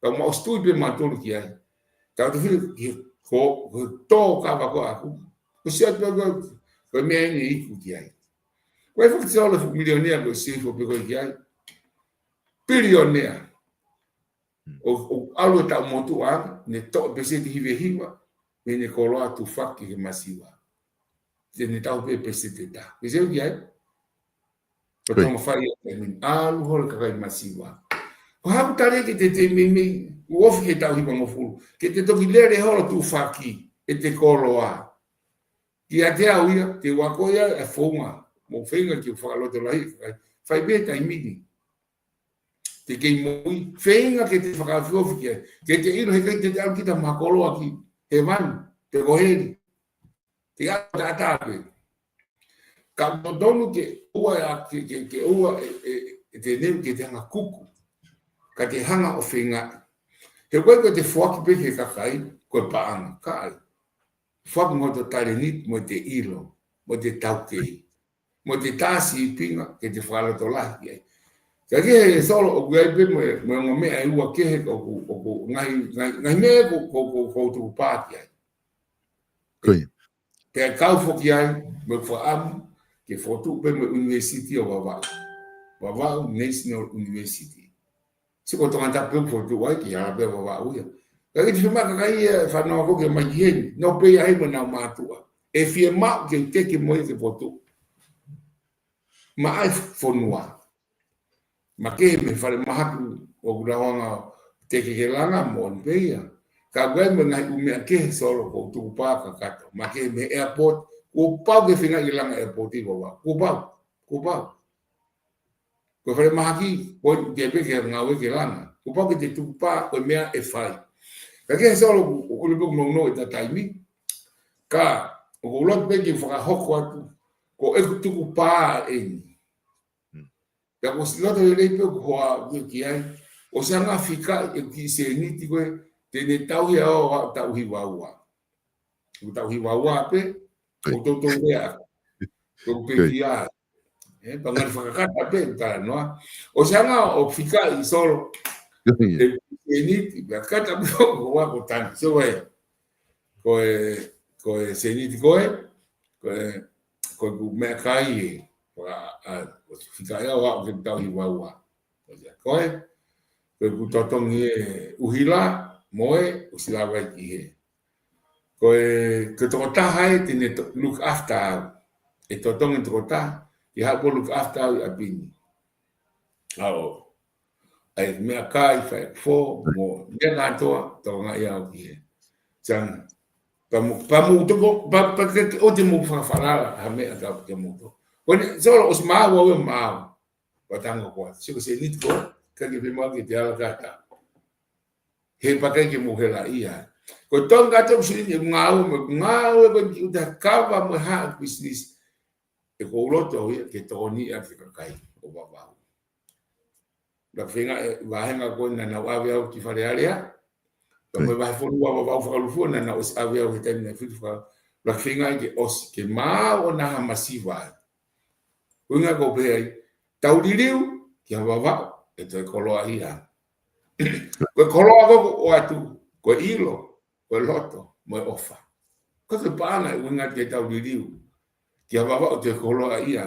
Ka mau ʻosi tui pē mautolu ki ai. Ka ʻoku te fili ki he, ko, ko e tō kava ko ē ʻaku. Ko sia pē ko, ko e meʻa eni iku ki ai. Ko e fakasolo fu milionea ko e sifo pē ko ē ki ai. Pilionea. ʻO, ʻo ʻalu e taʻu motuʻa, ne toʻo peseti hiva hiva, mei heʻene koloa tufaki he masiva. Te ne tau pē peseti ʻe taha. Pē se uki ai? Ko e tama fai e min ʻalu holo kakai masiva. Ko haku tale ke te te meimei, ʻoku ofi he taʻu hiva ngofulu. Ke te toki lele holo tufaki, ʻete koloa. Kiate au ia, te u ako ia, e founga. Mo feinga ke u fakalotolahi, fai pē taimi ni. Te kei moʻui, feinga ke te fakaofiofi ki ai. Ke te ʻilo he ʻikai te te ʻalu kita mo ha koloa ki hēvani, pe ko heli. Te ʻalu taʻataʻa pē. Ka totonu ke ʻoua ʻe, ke, ke, ke ʻoua ʻe, ʻe, ʻe te neu ke te hanga kuku. Ka te hanga ʻo feinga. He ʻoku ʻikai ko e te foaki pē ki he kakai, ko e paʻanga, ka ʻai. Foaki mo hoto taleni, mo ʻete ʻilo, mo ʻete taukei. Mo ʻete tā sīpinga, ke te fakalotolahi ki ai. Ka ke he Solo ʻoku ʻi ai pē mo e, mo e ongo meʻa ʻe ua kehe ʻoku, ʻoku ngaahi, ngaahi, ngaahi meʻa ʻoku, ʻoku, ʻoku, ʻoku tukupā ki ai. Pea kau foki ai, mo e fakaʻamu, ke fokotuʻu pē mo e University ʻo Vavaʻu. Vavaʻu National University. Sio ko Tongatapu pē fokotuʻu ai ki hala pē Vavaʻu ia. Ka ʻi te fiemaʻu kakai ia, fanongo ko ke mai ki heni. Nau pē ia hei mo nau mātuʻa. ʻE fiemaʻu ke teke mo ia ke fokotuʻu. Maʻa e fonua. Makehe mei he falemahaki ʻoku lauanga teke ke langa mo ʻoni pē ia. Ka ʻoku ʻi ai mo e ngaahi ʻū meʻa kehe Solo ʻoku tukupā kakato. Makehe mei he airport, kuo pau ke feinga ke langa airport ʻi Vavaʻu. Kuo pau, kuo pau. Ko e falemahaki, ko e ke pē ke ngāue ke langa. Kuo pau ke te tukupā, ko e meʻa ʻe fai. Ka ke he Solo, ʻoku, ʻoku ʻikai pē ʻoku nounou ʻeta taimi. Ka, ʻoku ou loto pē ke fakahoko atu, ko ʻeku tukupā eni. Mm. Pea kuo ʻosi loto lelei pē ʻeku hoa ʻoku ki ai. ʻOsi anga fika ʻeku kiʻi sēniti ko ē, te ne tauhi au ʻo tauhi vaua. ʻOku tauhi vaua pē, ʻOi. ʻOku toutou lea. ʻOku pē ʻOi. Ki ai. ʻE, pea ngali fakakata pē, ʻoku talanoa. ʻOsi anga ʻo fika ʻi Solo. ʻOi. ʻE, sēniti, pea kata pē ʻoku hoa ko tani. So, ē, ko e, ko e sēniti ko ē, ko e, ko ʻeku meʻakai ē, ʻa, ʻa, ʻosi fika ia ʻo aʻu ke tauhi vaua. Ko ia, ko ē, ko ʻeku totongi ē ʻuhila, mo e, ʻosi lava ai ki hē. Ko e, ko e tokotaha ē te ne to-, look after au. ʻE totongi tokotaha, ʻe haʻu ʻo look after au ʻi ʻapi ni. ʻAo. ʻAi meʻakai, fai fō, mo, meʻa kātoa, tokangaʻi au ki hē. Sang, pea mou, pea mou toko, pea, pea ke, ke, ʻoua te mou fakafalala, ha meʻa ka ke mou toko. Ko eni, Solo, ʻosi maau, ʻosi maau. Pea tango ko ē. Sio ko e sēniti ko ē, ʻikai ke fiemaʻu ke te ala kata. He pea ʻikai ke mou hela ia. Ko e tonga atu ʻoku sini ʻeku ngāue, mo ʻeku ngāue ko eni ki ʻuta kava mo e hā business. ʻOku ou loto au ia ke tokoni ʻaki e kakai ʻo Vavaʻu. Naʻa ku feinga ʻi he vāhenga ko ē naʻa nau ʻave au ki Fale Alea. Pea mo e vahefonua Vavaʻu fakalūkufua naʻa nau ʻosi ʻave au he taimi naʻe fitu faka-, naʻa ku feinga ke ʻosi ke maau ʻo nau ha masiva ai. Ko e ʻuhinga ʻoku ou pehē ai, tau liliu, ki ha Vavaʻu, ʻe toe koloaʻia. Ko e koloa ko ē ʻoku ʻoatu, ko e ʻilo, ko e loto, mo e ʻofa. Ko e paʻanga ʻoku ʻuhinga ke tau liliu. Ki ha Vavaʻu ʻe toe koloaʻia.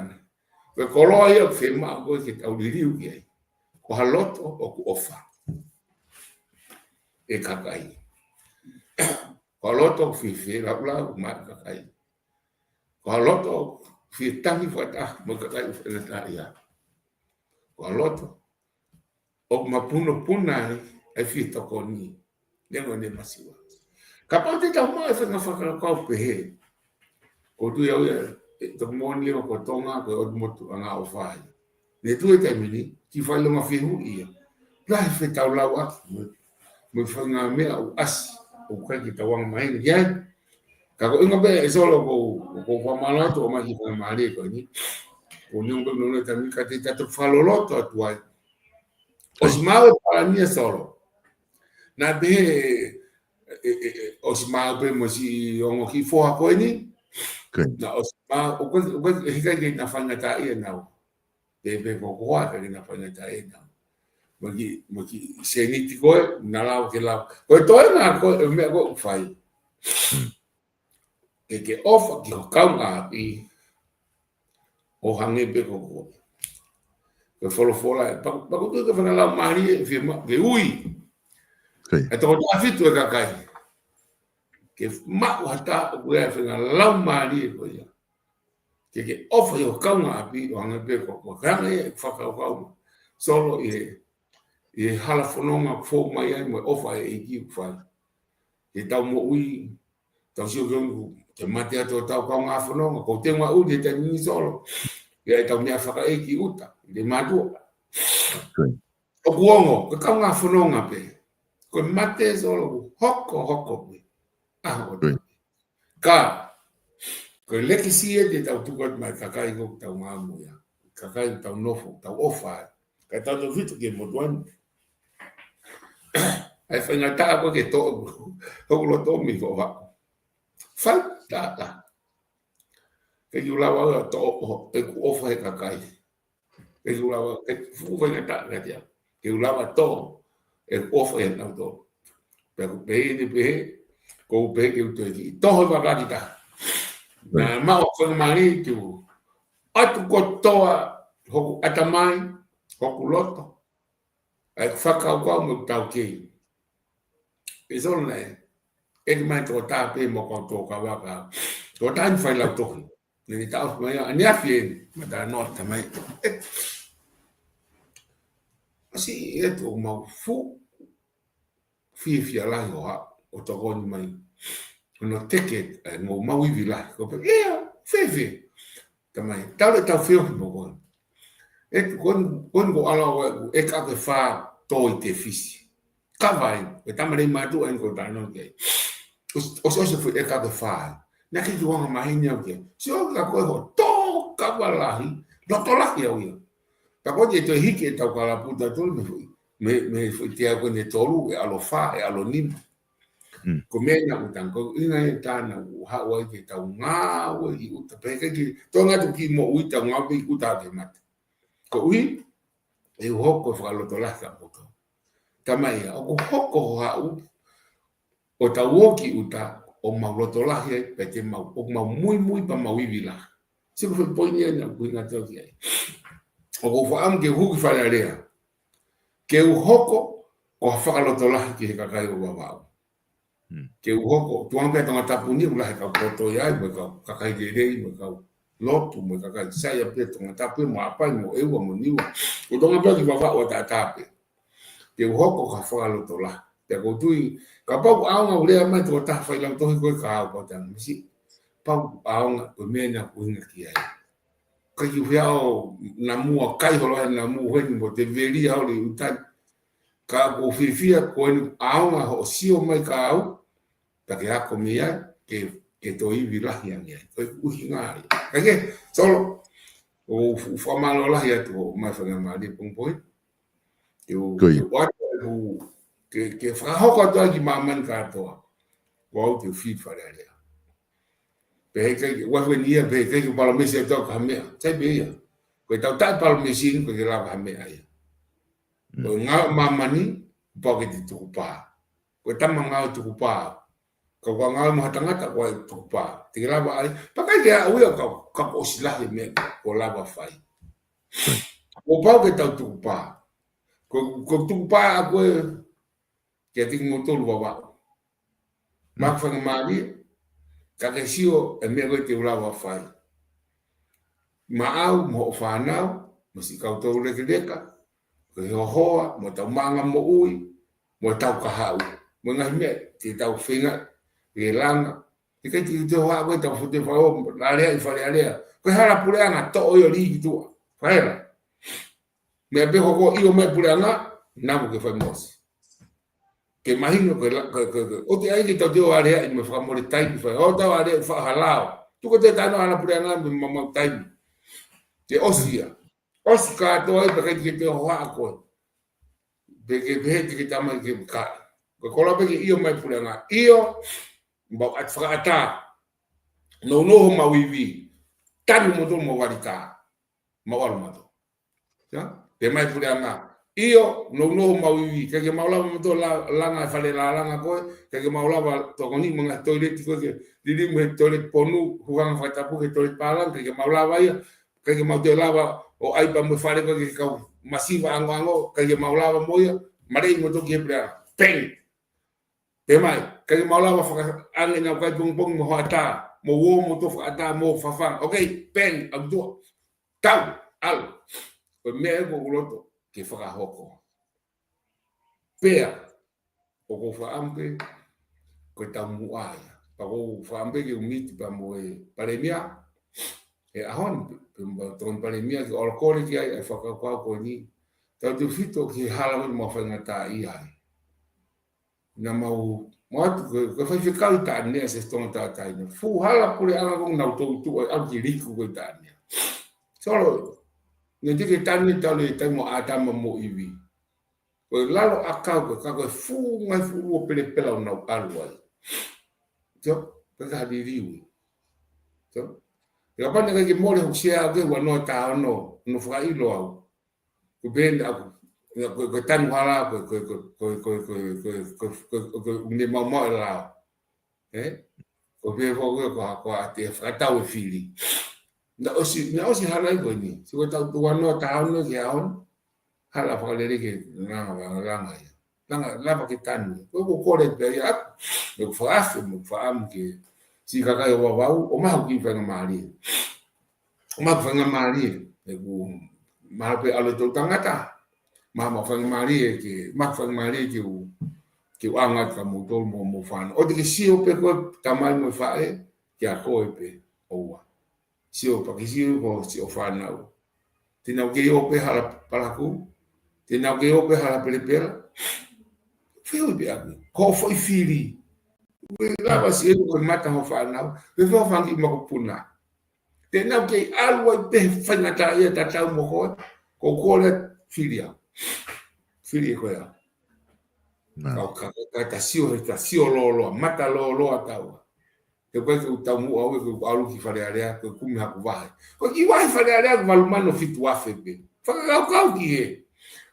Ko e koloa ia ʻoku fiemaʻu ko ē ke tau liliu ki ai. Ko ha loto ʻoku ʻofa. ʻE kakai. Ko ha loto ʻoku fie felaulau maʻa e kakai. Ko ha loto ʻoku fie tangi fakataha mo e kakai ʻoku faingataʻaʻia. Ko ha loto ʻoku mapunopuna ai, ʻa e fie tokoni. Neongo ʻene masiva. Kapau te tau maʻu e faʻahinga fakakaukau pehē. ʻOku ou tui au ia, ʻe, toki moʻoni leva ko Tonga, ko e ʻotu motuʻanga ʻofa ia. Ne tuʻu he taimi ni, kiʻi fai longa fehuʻi ia. Lahi e fetaulau ʻaki, mo, mo e faʻahinga meʻa ʻoku ʻasi, ʻoku ʻikai ke tau anga maheni ki ai. Ka ko e ʻuhinga pē ē Solo ʻoku ou, ʻoku ou fakamālō atu ʻo ʻomai e kiʻi faingamālie ko eni. ʻOku ou neongo pē ʻeku nounou he taimi ni ka te ta toki fakaloloto atu ai. ʻOsi maau e palani ē Solo. Naʻe pehē, ʻe, ʻe, ʻe, ʻosi maau pē mo siʻi ongo kiʻi foha ko eni. Naʻe ʻosi maau, ʻoku, ʻoku, ʻe ʻikai ke na faingataʻaʻia naua. Pea pē ko koa ka ke na faingataʻaʻia naua. Mo e kiʻi, mo e kiʻi sēniti ko ē, na lau ke lau. Ko e toenga ko ē, e meʻa ko ē ʻoku fai. ʻE ke ʻofa ki ho kaungāʻapi, ʻo hangē pē ko koe. Ko e folofola ē, pa-, pakutu ke fana lau mālie, ʻe fiemaʻu ke ui. ʻE toko taha fitu e kakai. Ke maʻu ha taha ʻoku ʻi ai e faʻahinga lau mālie ko ia. Ke ke ʻofa ʻi ho kaungāʻapi, ʻo hangē pē ko koe. Ka hangē ʻeku fakakaukau. Solo ʻi he, ʻi he hala fononga fou mai ai mo e ʻofa ʻa e ʻEiki ʻoku fai. Ke tau moʻui, tau sio ki he ʻuhinga, ke mate atu ʻetau kaungā fononga, ko e tenga ʻuli he taimi ni Solo. ʻI ai ʻetau meʻa fakaʻeiki ʻuta, ʻi he mātuʻa. ʻOku ongo, ko e kaungā fononga pē. Ko e mate Solo, ʻoku hokohoko pē. ʻAho ʻoku Ka, ko e legacy ē te tau tuku atu maʻa e kakai ʻoku tau ngāue mo ia. Kakai ʻoku tau nofo, tau ʻofa ai. Kae tau nofo atu ki he motuʻa ni. ʻAi faingataʻa ko ē ke toʻo hoku loto mei Vavaʻu. Faingataʻa. Ke u lava ʻo toʻo ʻeku ʻofa he kakai. Ke u lava, ke fuʻu faingataʻa kiate au. Ke u lava toʻo ʻeku ʻofa ʻia nautolu. Pea ʻoku pehē ni pehē, ʻoku ou pehē ke u toe kiʻi toho vaka kita. Naʻa mau fakamālō atu kotoa hoku ʻatamai, hoku loto. ʻAi fakakaukau mo taukei. ʻE Solo naʻe ʻeke mai toko taha pē mo kau tō kavaka. Toko taha ni fai lautohi. Naʻa ne taʻofi mai ia, ʻaneafi eni, matanoa tamai. ʻE, ʻosi ʻe tuʻu mau fuʻu fiefia lahi ʻo haʻu, ʻo tokoni mai. Hono teke, ʻe, mo mau ivi lahi. Ko pe, ia, fēfē. Tamai, tau le tau feohi mo koe. ʻE, ko eni, ko eni ko ʻalā ʻo e, ʻe ka ke fā, tō ʻi Tefisi. Kava ai, ko e tama lei mātuʻa eni ko e talanoa ki ai. ʻOsi, ʻosi, ʻosi e foʻi ʻeka ko e fā. Naʻe ʻikai ke u anga maheni au ki ai. Sio ka ko e hoʻo tō kava lahi, loto lahi au ia. Pea ko e toe hiki ʻetau kalapu ʻatautolu mei he foʻi, mei, mei he foʻi teau ko eni ʻe tolu, ʻe ʻalu ʻo fā, ʻe ʻalu ʻo nima. Mm. Ko e meʻa naʻa ku tanga, ko e ʻuhinga ia ʻoku tau haʻu ai ke tau ngāue ʻi ʻuta. Pea ʻikai ke, tō ngā tuki mo ui tau ngāue ʻi ʻuta ke mate. Koeʻuhi, ʻe u hoko ʻo fakalotolahi kia kimoutolu. Talamai ia, ʻoku hoko hoʻo haʻu, ʻo tau ō ki ʻuta, ʻo mau lotolahi ai, pea te mau, ʻo mau muimui pea mau ivi lahi. Sio ko e foʻi poini ia naʻa ku ʻuhinga atu ki ai. ʻOku ou fakaʻamu ke u hū ki Fale Alea. Ke u hoko ko ha fakalotolahi ki he kakai ʻo Vavaʻu. Mm. Ke u hoko, tuʻunga pē Tongatapu ni, ʻoku lahi e kau poto ia ai, mo e kau kakai lelei, mo e kau lotu, mo e kakai sai ia pē Tongatapu, mo ʻApai, mo ʻEua, mo Niua. ʻO tuʻunga pē ki Vavaʻu ʻataʻatā pē. Ke u hoko ko ha fakalotolahi. Pea ʻoku ou tui, kapau ʻoku ʻaonga ʻeku lea mai toko taha fai lau tohi ko e ka au pau tanga misi. Pau ʻoku ʻaonga ko e meʻa naʻa ku ʻuhinga ki ai. ʻIkai ke u fie ʻalu ʻo namua kai holo ai namu heni mo te veli au le utai. Ka ʻoku ou fiefia ko eni ʻaonga hoʻo sio mai kia au, pea ke ako mei ai, ke, ke toe ivi lahi ange ai. Ko e ʻuhinga ia. Kae kehe, Solo, ʻoku ou fakamālō lahi atu hoʻo mai faingamālie pongipongi. Ke u, Ko ia. ke u ʻoatu, ke, ke fakahoko atu ai ki māmani kātoa. Ko au te u fili Fale Alea. Pea heʻikai, ua fue ni ia, pea heʻikai ke palōmesi atu au ki ha meʻa. Sai pē ia. Ko ʻetau taʻepalōmesi ni, ʻoku ʻikai ke lava ha meʻa ia. Mm. Ko e ngāue ʻa māmani, pau ke te tukupā. Ko e tama ngāue tukupā. Ka ʻoku ngāue mo ha tangata, ʻoku ʻikai tukupā. Te ke lava ai, pea ʻikai ke aʻu ia ka, ka ʻoku ʻosi lahi e meʻa, ʻoku lava fai. ʻOku pau ke tau tukupā. Ko, ko e tukupā ʻa koe, kiate kimoutolu Vavaʻu. Mm. Maʻaku faingamālie, ka ke sio e meʻa ko ē te u lava fai. Maʻau, mo hoʻo fānau, mo siʻi kau toulekeleka, ko e hoa, mo ʻetau maʻanga moʻui, mo ʻetau kahaʻu. Mo e ngaahi meʻa, te tau feinga, ke langa. ʻIkai te tau hoa ko ē tau fute fao, laleaʻi Fale Alea. Ko e hala puleʻanga, toʻo ʻo liʻaki tuʻa. Faela. Meʻa pē hoko ʻio mai puleʻanga, namu ke fai mosi. Ke mahino, ke la-, ke, ke, ke, ʻoua te ai ke tau toe aleaʻi mo fakamole taimi fai. ʻO tau aleaʻi fakahalao. Tuku atu e taʻanoa hala puleʻanga mo e maumau taimi. Ke ʻosi ia. ʻOsi kātoa ai pea ʻikai ke toe hoa koe. Pea ke pehē te ke tamai ke kai. Ko e koloa pē ke ʻio mai puleʻanga. ʻIo, mau ʻat-, fakaʻatā. Nounou homau ivi. Tanu moutolu mo e vali tā. Mau ʻalu mautolu. Ia? Pea mai puleʻanga. ʻIo, nounou homau ivi. ʻIkai ke mau lava mautolu la-, langa e fale lālanga ko ē. ʻIkai ke mau lava tokoni mo e ngaahi toileti ko ē ke liliu mei he toileti ponu, hūfanga fakatapu ki he toileti pālangi. ʻIkai ke mau lava ia. ʻIkai ke mau toe lava ʻo ʻai pē mo e fale ko ē ki he kau masiva angoango. ʻIkai ke mau lava mo ia. Maleʻi moutolu ki he puleʻanga. Peng! Pea mai, ʻikai ke mau lava fakaʻange ʻenau kai pongipongi mo hoʻatā, mo uo mo to fakaʻatā mo fafanga. Okay, peng, ʻalu tuʻa. Tau, ʻalu. Ko e meʻa ē ʻoku ou loto ke fakahoko. Pea, ʻoku ou fakaʻamu pē, ko e taumuʻa ia. Pea ʻoku ou fakaʻamu pē ke u miti pea mo e Palēmia, he ʻaho ni, pea mo e Tokoni Palēmia ke ʻolokole ki ai, ʻa e fakakaukau ko eni. Tautautefito ki he hala ko eni ʻoku mau faingataʻaʻia ai. Naʻa mau, mau ʻatu, ko e, ko e faifekau ʻi Taʻanea, Siaosi Tonga Tauʻatāina. Fuʻu hala puleʻanga ko ē naʻa nau toutou ai, ʻalu ki Liku ko ē ʻi Taʻanea. Solo, naʻe teʻeki ke tanu e tau le tai mo ʻAtama mo ʻIvi. Ko e lalo ʻakau ko ē, ka ko e fuʻu ngaahi fuʻu ua pelepela ʻo nau ʻalu ai. Sio, pea ka liliu. Sio, pea kapau naʻe ʻikai ke mole hoku sea au ke ua noa tā ono, no fakaʻilo au. Ko e pehē ʻaku, ko, ko e tanu hala, ko, ko, ko, ne maumau e lao. Ē? Ko e pehē foki ko, ko, ko ʻa te fakatau e fili. Naʻe ʻosi, naʻe ʻosi hala ia ko eni. Sio ko e tau ua noa tā ono ki he ʻaho ni. Hala fakalelei ke langa, langa, langa ia. Langa, lava ke tanu. Ko, ko e kole pē ia ʻaku. Mo e fakaʻamu, mo e fakaʻamu ki he siʻi kakai ʻo Vavaʻu, ʻo maʻu ha kiʻi faingamālie. ʻO maʻu ha faingamālie, ʻeku mahalo pē ʻalu e toʻutangata, maʻu ha faingamālie ke, maʻu ha faingamālie ke u, ke u ʻaonga atu kia moutolu mo, mo e fānau. ʻOua te ke sio pē ko e tamai mo e faʻē, kia koe pē, ʻoua. Sio pē ke sio ko siʻo fānau. Te nau kei ō pē hala palaku, Te nau kei ō pē hala pelepela. Fehuʻi pē ʻaku. Ko e foʻi fili. Ue lava si e ko e mata ho fānau. Pe fo fangi mako puna. Te nau kei ʻalu ai pē faingataʻaʻia tatau mo koe. Ko koe le fili au. Fili ko ia. Kau ka, ka ta sio he ta sio lōloa, mata lōloa taua. He ko e ke u tau muʻa ue ke u ʻalu ki Fale Alea, ko e kumi haku vahe. Ko e ki vahe Fale Alea ko e valu mano fitu afe pē. Fakakaukau ki he.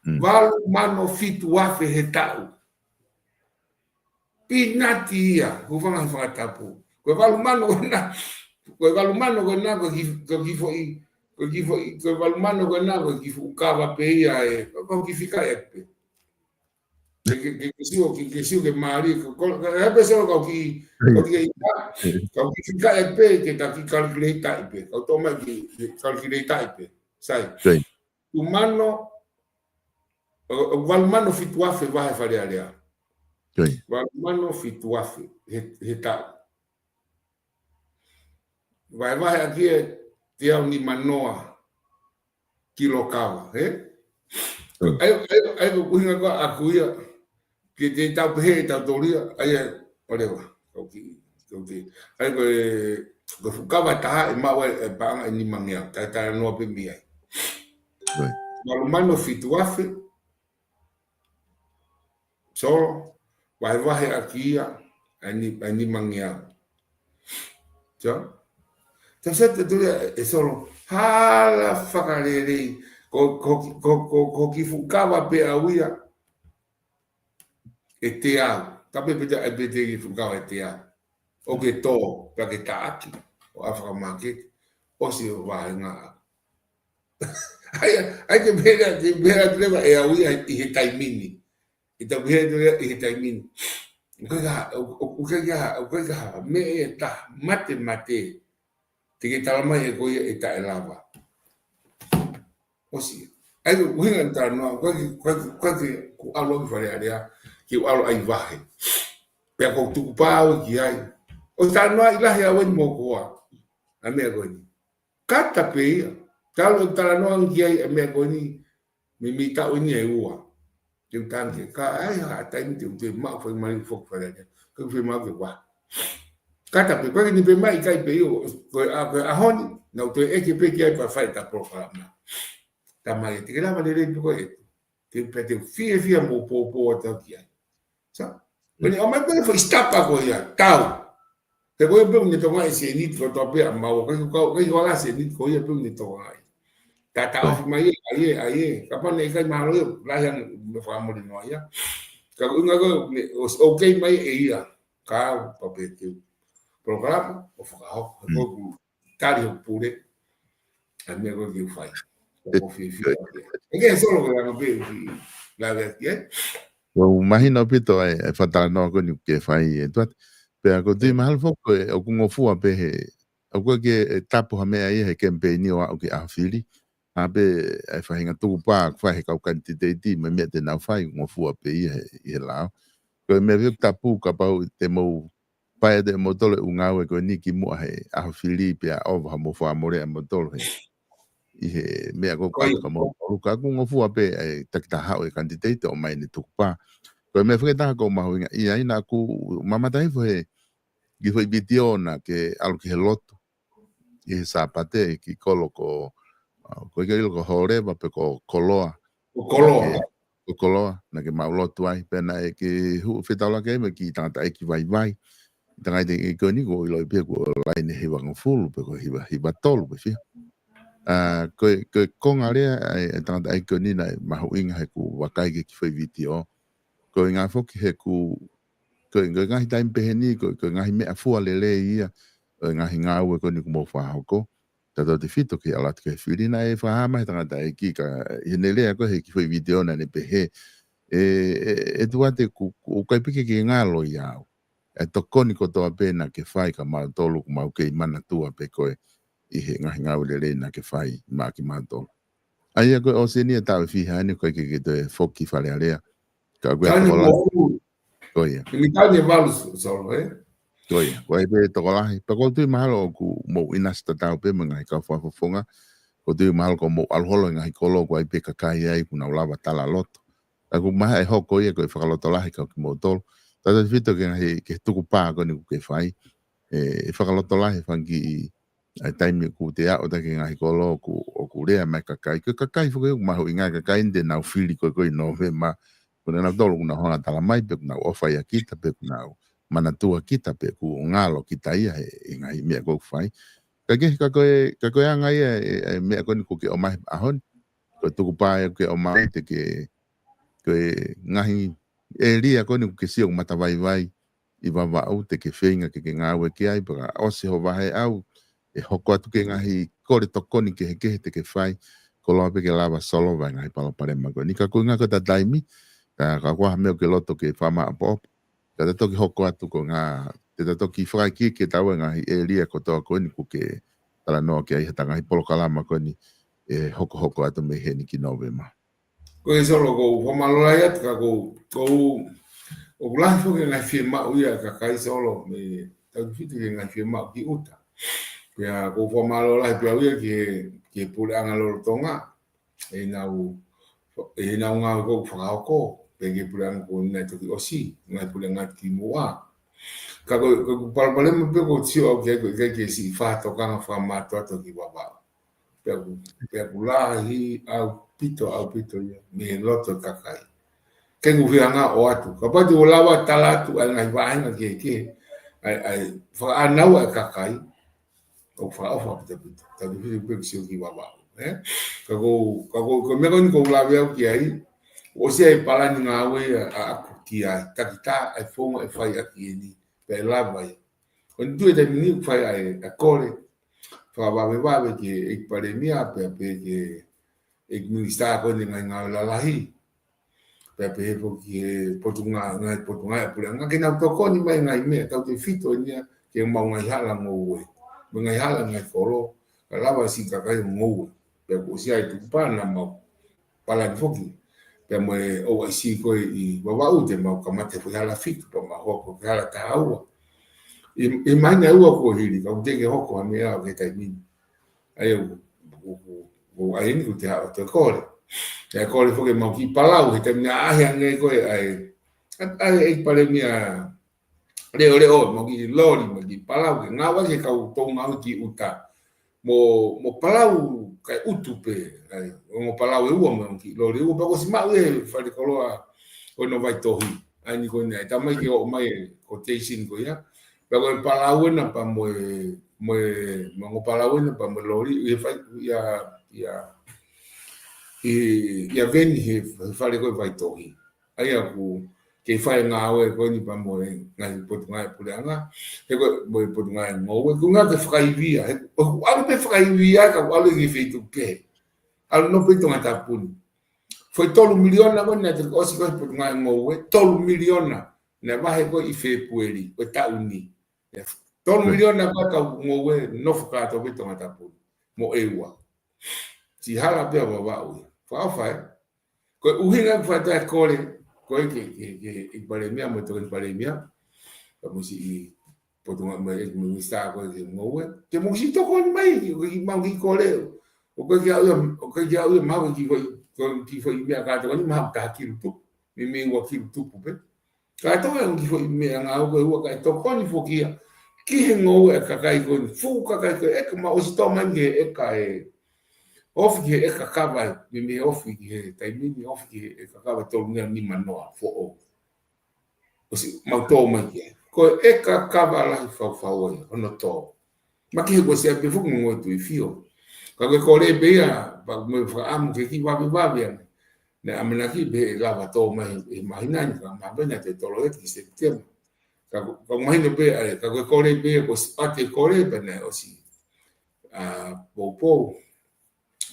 Valu mano fitu afe he taʻu. Pinati ia, hūfanga he fakatapu. Ko e valu mano ko ena, ko e valu mano ko ena, ko e ki, ko e ki foʻi, ko e ki foʻi, ko e valu mano ko ena, ko e ki fuʻu kava pē ia e, ko e ki fika e pē. Ke, ke, ke, ke sio, ke, ke sio ke mali, ko, ko, ko, he pē sio kau ki, kau ki, kau ki fika e pē, ke ta ki calculator i pē, kau tō mai ki, ki calculator i pē. Sai. Sai. Valu mano, o, o, valu mano fitu afe vahe Fale Alea. Sai. Valu mano fitu afe, he, he taʻu. Vahevahe ʻaki e teau nimanoa kilo kava, he? Ai, ai, ai, ko e ʻuhinga ko ē ʻaku ia, ke te tau pehē, tau tolia, ai, ai, paleva, kau ki, kau ki. Ai, ko e, ko e fuʻu kava taha, ʻe maʻu ai, e paʻanga ʻe nimangeau, ta, ta noa pē mei ai. Valu mano fitu afe, Solo, vahevahe ʻaki ia, ʻa e ni, ʻa e nimangeau. Sio? Tau sio te tuli e Solo, hala fakalelei, ko, ko, ko, ko, ko ki fuʻu kava pē au ia, ʻe teau, ka pē pē te, ʻe pē te ki fuʻu kava ʻe teau. ʻO ke tō, pea ke taʻaki, ʻo ʻalu fakamaketi, ʻosi ʻo vahenga. Ai, ai ke mea, ke mea te leva ʻe au ia ʻi he taimi ni. ʻI he taimi ni. ʻIkai ha, ʻo, ʻo, ʻikai ha, ʻikai ha, meʻa ʻe taha, mate, mate. Te ke tala mai ʻe koe ia ʻe taʻelava. ʻOsi. Ai, ko e ʻuhinga ʻeku talanoa, ko e, ko e, ko e, ko e ʻalu ki Fale Alea, ke u ʻalu ai vahe. Pea ko e tukupā au ki ai. ʻO talanoa ʻi lahi au eni mo koa. ʻA e meʻa ko eni. Kata pē ia. Talu ʻeku talanoa ki ai e meʻa ko eni, mei, mei taʻu eni ʻe ua. Te u tangi, ka ai ha taimi te u toe maʻu fai mai foki Fale Alea. Ka u fai mai ke ua. Kata pē, ko e ni pē mai kai pē io, ko e ʻa, ko e ʻaho ni, naʻa ku toe ʻeke pē ki ai pea fai ʻeta polokalama. Tamai, te ke lava lelei pē koe. Te u pē te u fiefia mo pōpō atu ki ai. Sa? Ko eni, ʻomai pē foʻi stapa ko ia, tau. He ko ia pē ʻoku ne tokangaʻi e sēniti kotoa pē ʻa maua, ʻikai ko kau, ʻikai ko ala sēniti ko ia pē ʻoku ne tokangaʻi. Ta, ta ofi mai ē, ʻa ia, ʻa ia. Kapau naʻe ʻikai mahalo ia, lahi ange mo e fakamole noa ia. Ka ko e ʻuhinga ko ē, ne, ʻo, ʻo kei mai ē ia. Ka, pea pē te u polokalama, ʻo fakahoko, he ko ʻeku tali hoku pule. ʻA e meʻa ko ē ke u fai. ʻOku ou fiefia. ʻOku ou solo ko e anga pē ki lave atu, ē? ʻOku mahino ʻaupito ʻa e, ʻa e fakatalanoa ko eni ʻoku ke fai, ē, Tuate. Pea ʻoku ou tui mahalo foki ko e, ʻoku ngofua pē he, ʻoku ʻikai ke tapu ha meʻa ia he kemipeini ʻo aʻu ki he ʻaho fili. ʻA pē ʻa e faʻahinga tukupā ʻoku fai he kau kanititeiti, mo e meʻa te nau fai, ngofua pē ia he, ʻi he lao. Ko e meʻa pē ʻoku tapu kapau te mou pae atu ʻe moutolu e ʻū ngāue ko eni kimuʻa he ʻaho fili pea ʻova ha mou fakamole ʻa moutolu he. ʻI he meʻa ko ē ʻoku ʻai ka moutolu ka ʻoku ngofua pē ʻa e takitaha ʻo e kanititeiti ʻo ʻomai ʻene tukupā. Ko e meʻa fakataha ʻoku mahuʻinga ʻi ai naʻa ku mamata hifo he kiʻi foʻi vitiō naʻa ke ʻalu ki he lotu. ʻI he Sāpate, ki kolo ko, ʻa, ko e ke ʻilo ko Holeva pe ko Koloa. Ko Koloa. Naʻa ke, ko Koloa, naʻa ke maʻu lotu ai, pea naʻe ke huʻu fetaulaki ai mo e kiʻi tangataʻeiki vaivai. Tangataʻeiki ko eni ʻoku ʻiloʻi pē ko e laine hivangofulu, pe ko e hiva, hiva tolu, pe fiha. ʻA, ko e, ko e konga lea, ʻa e, ʻa e tangataʻeiki ko eni naʻe mahuʻinga he ʻoku vakai ki he kiʻi foʻi vitiō. Ko e ʻuhinga foki he ʻoku, ko e, ko e ngaahi taimi pehē ni, ko e, ko e ngaahi meʻa fua lelei ia, ʻo e ngaahi ngāue ko eni ʻoku mou fakahoko. Tautautefito ki he ʻalu atu ki he fili naʻe fakahā mai he tangataʻeiki ka, ʻi heʻene lea ko ē he kiʻi foʻi vitiō naʻa ne pehē. ʻE, ʻe, ʻe Tuate ʻoku, ʻoku ʻikai pē ke ke ngalo ʻia au. ʻE tokoni kotoa pē naʻa ke fai kia mautolu ʻoku mau kei manatua pē koe ʻi he ngaahi ngāue lelei naʻa ke fai maʻa kimautolu. ʻA ia ko e ʻōseni ʻe taʻu ʻe fiha eni ʻoku ʻikai ke ke toe foki Fale Alea. Ka ʻoku ʻi ai e tokolahi. Ko ia. He mei taʻu ʻe valu Solo, ē? Ko ia. ʻOku ʻi ai pē tokolahi. Pea ʻoku ou tui mahalo ʻoku mou ʻinasi tatau pē mo e ngaahi kau fakafofonga. ʻOku ou tui mahalo ʻoku mou ʻalu holo he ngaahi kolo ʻoku ʻi ai pē kakai ai ʻoku nau lava tala loto. Ka ʻoku mahalo ʻe hoko ia ko e fakalotolahi kia kimoutolu. Tautautefito ki he ngaahi, ki he tukupā ko eni ʻoku ke fai. ʻE, ʻe fakalotolahi e fanga kiʻi, ʻa e taimi ʻoku te aʻu atu ki he ngaahi kolo ʻoku, ʻoku lea mai e kakai. Ko e kakai foki ʻoku mahuʻinga e kakai ni te nau fili koe ko ē ʻi Nōvema. Ko kinautolu ʻoku nau hanga ʻo tala mai pe ʻoku nau ʻofa ʻia kita, pe ʻoku nau manatua kita, pe ʻoku ngalo kita ia he, he ngaahi meʻa ʻoku fai. Ka ke, ka ko e, ka ko e anga ia e, e meʻa ko eni ʻoku ke ʻomai he ʻaho ni. Ko e tukupā ia ʻoku ke ʻomai te ke, ko e ngaahi ʻēlia ko eni ʻoku ke sio ʻoku matavaivai ʻi Vavaʻu te ke feinga ke ke ngāue ki ai, pea ka ʻosi ho vaheʻau, ʻe hoko atu ki he ngaahi kole tokoni kehekehe te ke fai, koloa pē ke lava solova e ngaahi palopalema ko eni. Ka ko e ʻuhinga ko ʻeta taimi, ka, ka ko ha meʻa ʻoku ke loto ke fakamāʻopoʻopo, ka ta toki hoko atu ko e ngaahi, te ta toki fakaikiiki ʻe taua e ngaahi ʻēlia kotoa ko eni ʻoku ke talanoa ki ai heʻeta ngaahi polokalama ko eni ʻe hokohoko atu mei heni ki Nōvema. Ko e Solo, ʻoku ou fakamālō lahi atu ka ʻoku, ʻoku, ʻoku lahi foki e ngaahi fiemaʻu ia ʻa e kakai Solo, mei tautefito ki he ngaahi fiemaʻu ki ʻuta. Pea ʻoku ou fakamālō lahi pē au ia ki he, ki he puleʻanga lolotonga, ʻenau, ʻenau ngāue ʻoku fakahoko, pea ki he puleʻanga ko eni naʻe toki ʻosi, ngaahi puleʻanga kimuʻa. Ka ko, ko e palopalema pē ʻoku ou sio au ki ai ko e ʻikai ke siʻi fakatokanga fakamātoato ki Vavaʻu. Pea ʻoku, pea ʻoku lahi ʻaupito, ʻaupito ia, mei he loto e kakai. Ke u fianga ʻo ʻoatu. Kapau te u lava tala atu ʻa e ngaahi vahenga kehekehe, ʻa e, ʻa e fakaʻānaua e kakai, ʻoku fakaʻofa ʻaupito ʻaupito. Tautefito pē ki he sio ki Vavaʻu, ē? Ka ko, ka ko, ko e meʻa ko eni ʻoku ou lave au ki ai, ʻosi ʻa e palani ngāue ʻa, ʻaʻaku ki ai, takitaha ʻa e founga ʻe fai ʻaki eni, pea ʻe lava ia. Ko eni tuʻu he taimi ni ʻoku fai ʻa e, ʻa e kole fakavavevave ki he ʻEiki Palēmia, pea pehē ki he ʻEiki Minisitā ko eni ngaahi ngāue lalahi. Pea pehē foki ki he potungāue, ngaahi potungāue ʻa e puleʻanga ke nau tokoni mai ngaahi meʻa, tautefito eni ia ki he mau ngaahi hala ngoue. Mo e ngaahi hala ngaahi kolo, ka lava siʻi kakai ʻo ngoue. Pea kuo ʻosi ʻa e tukupā naʻa mau palani foki. Pea mo e ʻosi ko ē ʻi Vavaʻu te mau kamata foʻi hala fitu, pea mau hoko ki he hala taha ua. ʻI, ʻi he māhina ʻe ua kuo hili, ka ʻoku teʻeki hoko ha meʻa ʻo ke taimi ni. ʻA ia ʻoku, ʻoku, ʻoku, ʻa eni ʻoku te haʻu atu e kole. ʻA e kole foki mau kiʻi palau, he taimi naʻe ʻaʻahi ange ko ē ʻa e, ʻa e, ʻa e ʻEiki Palēmia leʻoleʻo, mau kiʻi loli, mau kiʻi palau, ke ngāue ki he kau toutou ngāue ki ʻuta. Mo, mo palau kae ʻutu pē, ʻa e, mo palau ʻe ua, mo kiʻi loli ʻe ua, pea kuo ʻosi maʻu ʻe he falekoloa ʻo Novaitohi. ʻA eni ko eni, ʻe tā mai ke ʻomai e quotation ko ia. Pea ko e palau ena pea mo e, mo e, mo e ongo palau ena pea mo e loli, ʻi he fai, ʻia, ʻia, ʻi, ʻia veni he, he fale ko ē Vaitohi. ʻA ia ʻoku kei fai e ngāue ko eni pea mo e ngaahi potungāue puleʻanga. He ko e, mo e potungāue ngoue. Ko e ʻuhinga ke fakaivia. He, ʻoku ʻalu pē fakaivia ka ʻoku ʻalu ki he feituʻu kehe. ʻAlu noa pē ʻi Tongatapu ni. Foʻi tolu miliona ko eni naʻe toki ʻosi ko ē he potungāue ngoue. Tolu miliona. Naʻe vahe ko ē ʻi Fēpueli ʻo e taʻu ni. ʻIa, tolu miliona ko ē ka ngoue nofo kātoa pē ʻi Tongatapu ni. Mo ʻEua. Siʻi hala pē ʻa Vavaʻu ia. Fakaʻofa ē. Ko e ʻuhinga ʻoku fai atu e kole, ko e ki he, ki he, ki he ʻEiki Palēmia, mo e Tokoni Palēmia. Ka mo siʻi potungāue mo e ʻEiki Minisitā ko ē ki he ngoue. Ke mou siʻi tokoni mai, ki, ki mau kiʻi kole. ʻOku ʻikai ke ʻaʻu ia, ʻoku ʻikai ke ʻaʻu ia maʻu kiʻi foʻi, kiʻi foʻi meʻa kātoa ni maʻu taha kilu tupu. Meimei ua kilu tupu pē. Kātoa e kiʻi foʻi meʻangāue ko ē ʻe ua kae tokoni foki ia ki he ngoue ʻa e kakai ko eni, fuʻu kakai ko ē, ʻeka mau ʻosi tō mai ki he ʻeka ē. Ofi ki he ʻeka kava ē, meimei ofi ki he taimi ni, ofi ki he ʻeka kava tolu ngeau nima noa foʻou. ʻOsi mau tō mai ki ai. Ko e ʻeka kava lahi faufau ai, hono tō. Maki he kuo ʻosi ʻi ai pē foki mo e Tuʻifio. Ka ko e kole pē ia, pea mo e fakaʻamu ke kiʻi vavevave ange. Naʻe ʻamanaki pē ʻe lava tō mai he, he māhina ni, ka mahalo pē naʻe toe tolo ia ki Sepitema. Ka ko, ka mahino pē, ʻa e, ka ko e kole pē ia, kuo ʻosi ʻi ai e kole pea naʻe ʻosi, ʻa, poupou.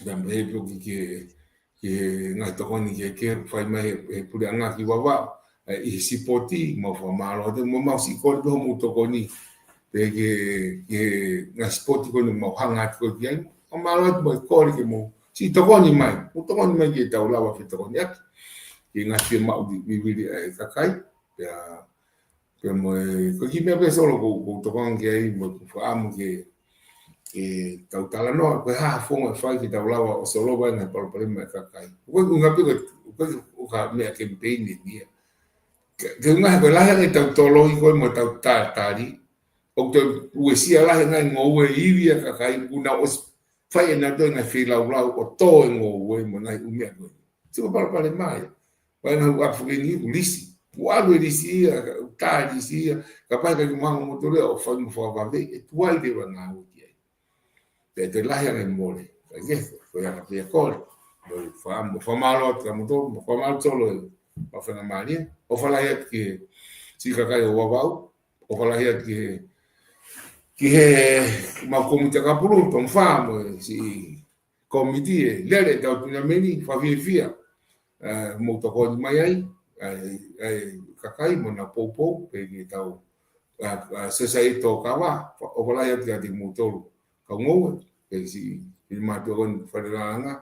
Pea mo e pē ki he, ki he ngaahi tokoni ki he, ki he fai mai he, he puleʻanga ki Vavaʻu, ʻa e, ʻi he sipoti, mau fakamālō atu, mo mau siʻi kole pē hoʻomou tokoni. Pea ki he, ki he ngaahi sipoti ko eni mau hanga atu ko ē ki ai, mau mālō atu mo e kole ke mou siʻi tokoni mai, mou tokoni mai ke tau lava fetokoniʻaki. Ki he ngaahi fiemaʻu vivili ʻa e kakai, pea Pea mo e, ko e kiʻi meʻa pē Solo ʻoku ou, ʻoku ou tokanga ki ai, mo ʻeku fakaʻamu ke, ke tau talanoa, ko e hā ha founga ʻe fai ke tau lava ʻo solova ai e ngaahi palopalema ʻa e kakai. ʻOku ʻikai ke ʻuhinga pē ko e, ʻoku ʻikai ke ʻuhinga meʻa kemipeini eni ia. Ke, ke ʻuhinga he ko e lahi ange ʻetau toloi ko ē mo ʻetau tatali, ʻoku toe uesia lahi e ngaahi ngoue ivi ʻa e kakai, ʻoku nau ʻosi fai ʻenautolu e ngaahi feilaulau ʻo tō e ngoue mo e ngaahi ʻū meʻa ko ē. Sio ki he palopalema ia. Ko e ngaahi ʻū ʻapi fakeni ʻoku lisi. ʻOku ʻalu e lisi ia, ka ʻoku tā e lisi ia, kapau ʻe ʻikai ke mou hanga ʻo moutolu ia ʻo fai mo fakavave, ʻe tuai leva e ngāue ki ai. Pea toe lahi ange e mole. Ka ʻi he, ko ia ka pea kole. Mo e fa-, mo e fakamālō atu kia moutolu, mo e fakamālō atu ʻi he maʻu faingamālie. ʻOfa lahi atu ki he siʻi kakai ʻo Vavaʻu. ʻOfa lahi atu ki he, ki he maʻu kōmiti ʻakapulu, Tongifā, mo e siʻi kōmiti ʻe lele ʻetau tunameni, fakafiefia. ʻE, mou tokoni mai ai, ʻa e, ʻa e kakai mo ʻenau poupou, pea ki heʻetau, ʻa, ʻa, sōsaieti tōkava, fa-, ʻofa lahi atu kiate kimoutolu. Kau ngoue, pea ki siʻi, ki he mātuʻa ko eni fale lālanga.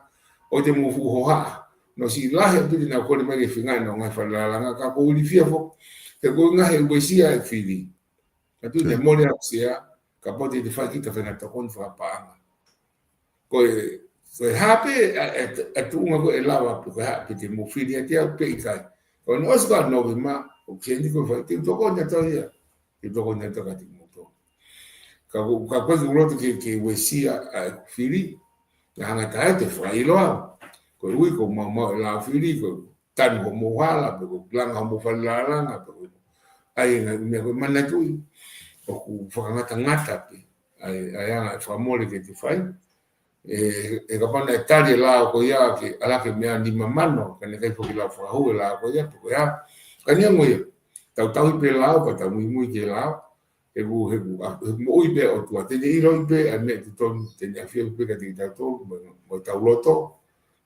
ʻOua te mou fuʻu hohaʻa. Naʻe ʻosi lahi ʻaupito ʻenau kole mai ke feinga ʻenau ngaahi fale lālanga, ka ʻoku ou ilifia foki. He ko e ngaahi uesia e fili. Ka tuʻu te mole ʻaku Sea, kapau te te fai kita faʻahinga tokoni fakapaʻanga. Ko e, ko e hā pē, ʻa, ʻa, ʻa e tuʻunga ko ē ʻe lava, pe ko e hā pē te mou fili ʻiate au pe ʻikai. Ko hono ʻosi ko ē ʻa Nōvema, ʻoku ʻikai ke u fai, te u tokoni atu ia. Te u tokoni atu kiate kimoutolu. Ka ko, ka ko e ʻoku ou loto ke, ke uesia ʻa e fili, ka hanga ʻe taha ia ʻo toe fakaʻilo au. Koeʻuhi ʻoku ou maumauʻi e lao fili, ʻoku ou tanu hoʻomou hala, pe ʻoku ou langa hoʻomou fale lālanga, pe ʻoku ou ʻai e ngaahi meʻa ko ē, manatuʻi ʻoku fakangatangata pē ʻa e, ʻa e anga e fakamole ke te fai. ʻE, ʻe kapau naʻe tali e lao ko ia ke ʻalu hake mei he nima mano, ka naʻe ʻikai foki lava fakahū e lao ko ia, pe ko e hā. Ka neongo ia, tau tauhi pē lao, ka tau muimui ki he lao, he ʻoku, he ʻoku, ʻa, he ʻoku moʻui pē ʻa e ʻOtua, te ne ʻiloʻi pē ʻa e meʻa totonu, te ne ʻafioʻi pē kiate kitautolu, mo, mo ʻetau loto,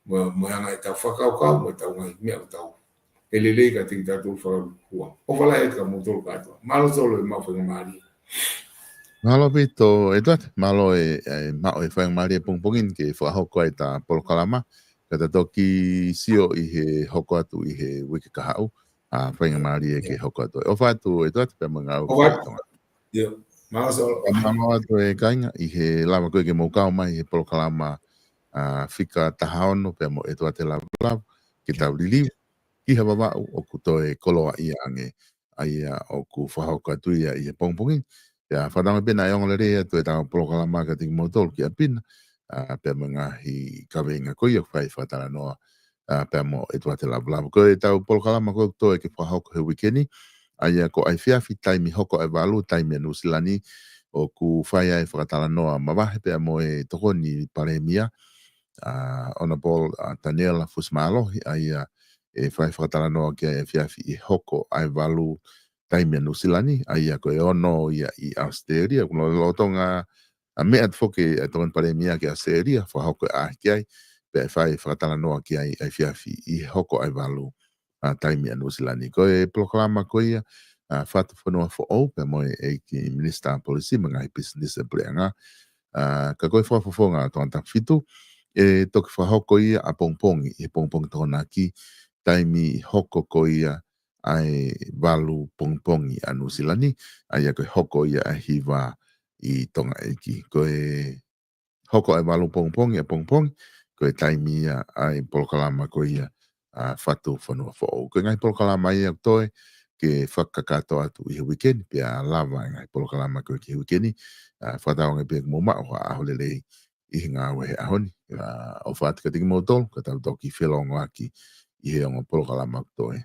mo, mo e anga ʻetau fakakaukau, mo ʻetau ngaahi meʻa ʻoku tau ʻe lelei kiate kitautolu fakalukua. ʻOfa lahi atu kia moutolu kātoa. Mālō Solo e maʻu faingamālie. Mālō ʻaupito ʻEtuate, mālō e, e maʻu e faingamālie pongipongi ni ke fakahoko ai ʻeta polokalama, ka ta toki sio ʻi he hoko atu ʻi he uike kahaʻu, ʻa, faingamālie ke hoko atu. ʻOfa atu ʻEtuate, pea mo e ngāue ʻOfa atu. Fakatonga. ʻIo, mālō Solo. Pea mālō atu e kāinga ʻi he lava ko ē ke mou kau mai he polokalama, ʻa, fika taha ono pea mo ʻEtuate Lavulavu, ke tau liliu ki ha Vavaʻu ʻoku toe koloaʻia ange, ʻa ia ʻoku fakahoko atu ia ʻi he pongipongi. Pea fakatauange pē naʻe ongo lelei atu ʻetau polokalama kiate kimoutolu ki ʻapi na, ʻa, pea mo e ngaahi kaveinga ko ia ʻoku fai fakatalanoa, ʻa, pea mo ʻEtuate Lavulavu. Ko ʻetau polokalama ko ē ʻoku toe ke fakahoko he uike ni, ʻa ia ko ʻAifiafi taimi hoko ʻa e valu, taimi ʻa Nuʻusila ni, ʻoku fai ai e fakatalanoa mavahe pea mo e Tokoni Palēmia, ʻa, Honourable, ʻa, Taniela Fusimālohi, ʻa ia ʻe fai fakatalanoa ki ai ʻAifiafi ʻi he hoko ʻa e valu taimi ʻa Nuʻusila ni, ʻa ia ko e ono ia ʻi ʻAositelēlia, ʻoku lolotonga ʻa, meʻa atu foki ʻa e Tokoni Palēmia ki ʻAositelēlia, fakahoko e ʻaʻahi ki ai, pea ʻe fai fakatalanoa ki ai ʻAifiafi ʻi he hoko ʻa e valu, ʻa, taimi ʻa Nuʻusila ni. Ko e polokalama ko ia, ʻa, Fatu Fonua Foʻou, pea mo e ʻEiki Minisitā Polisi mo e Ngaahi Pisinisi ʻa e Puleʻanga, ʻa, ka ko e fakafofonga ʻa Tongatapu fitu, ʻe toki fakahoko ia ʻapongipongi, ʻi he pongipongi Tokonaki, taimi hoko ko ia ʻa e valu pongipongi ʻa Nuʻusila ni, ʻa ia ko e hoko ia ʻa e hiva ʻi Tonga ʻEiki. Ko e hoko ʻa e valu pongipongi ʻapongipongi, ko e taimi ia ʻa e polokalama ko ia, ʻa, Fatu Fonua Foʻou. Ko e ngaahi polokalama ia ʻoku toe ke fakakakato atu ʻi he uike ni, pea lava e ngaahi polokalama ko ē ki he uike ni, ʻa, fakatauange pē ʻoku mou maʻu ha ʻaho lelei ʻi he ngāue he ʻaho ni. ʻA, ʻofa atu kiate kimoutolu, ka tau toki felōngoaki ʻi he ongo polokalama ʻoku toe.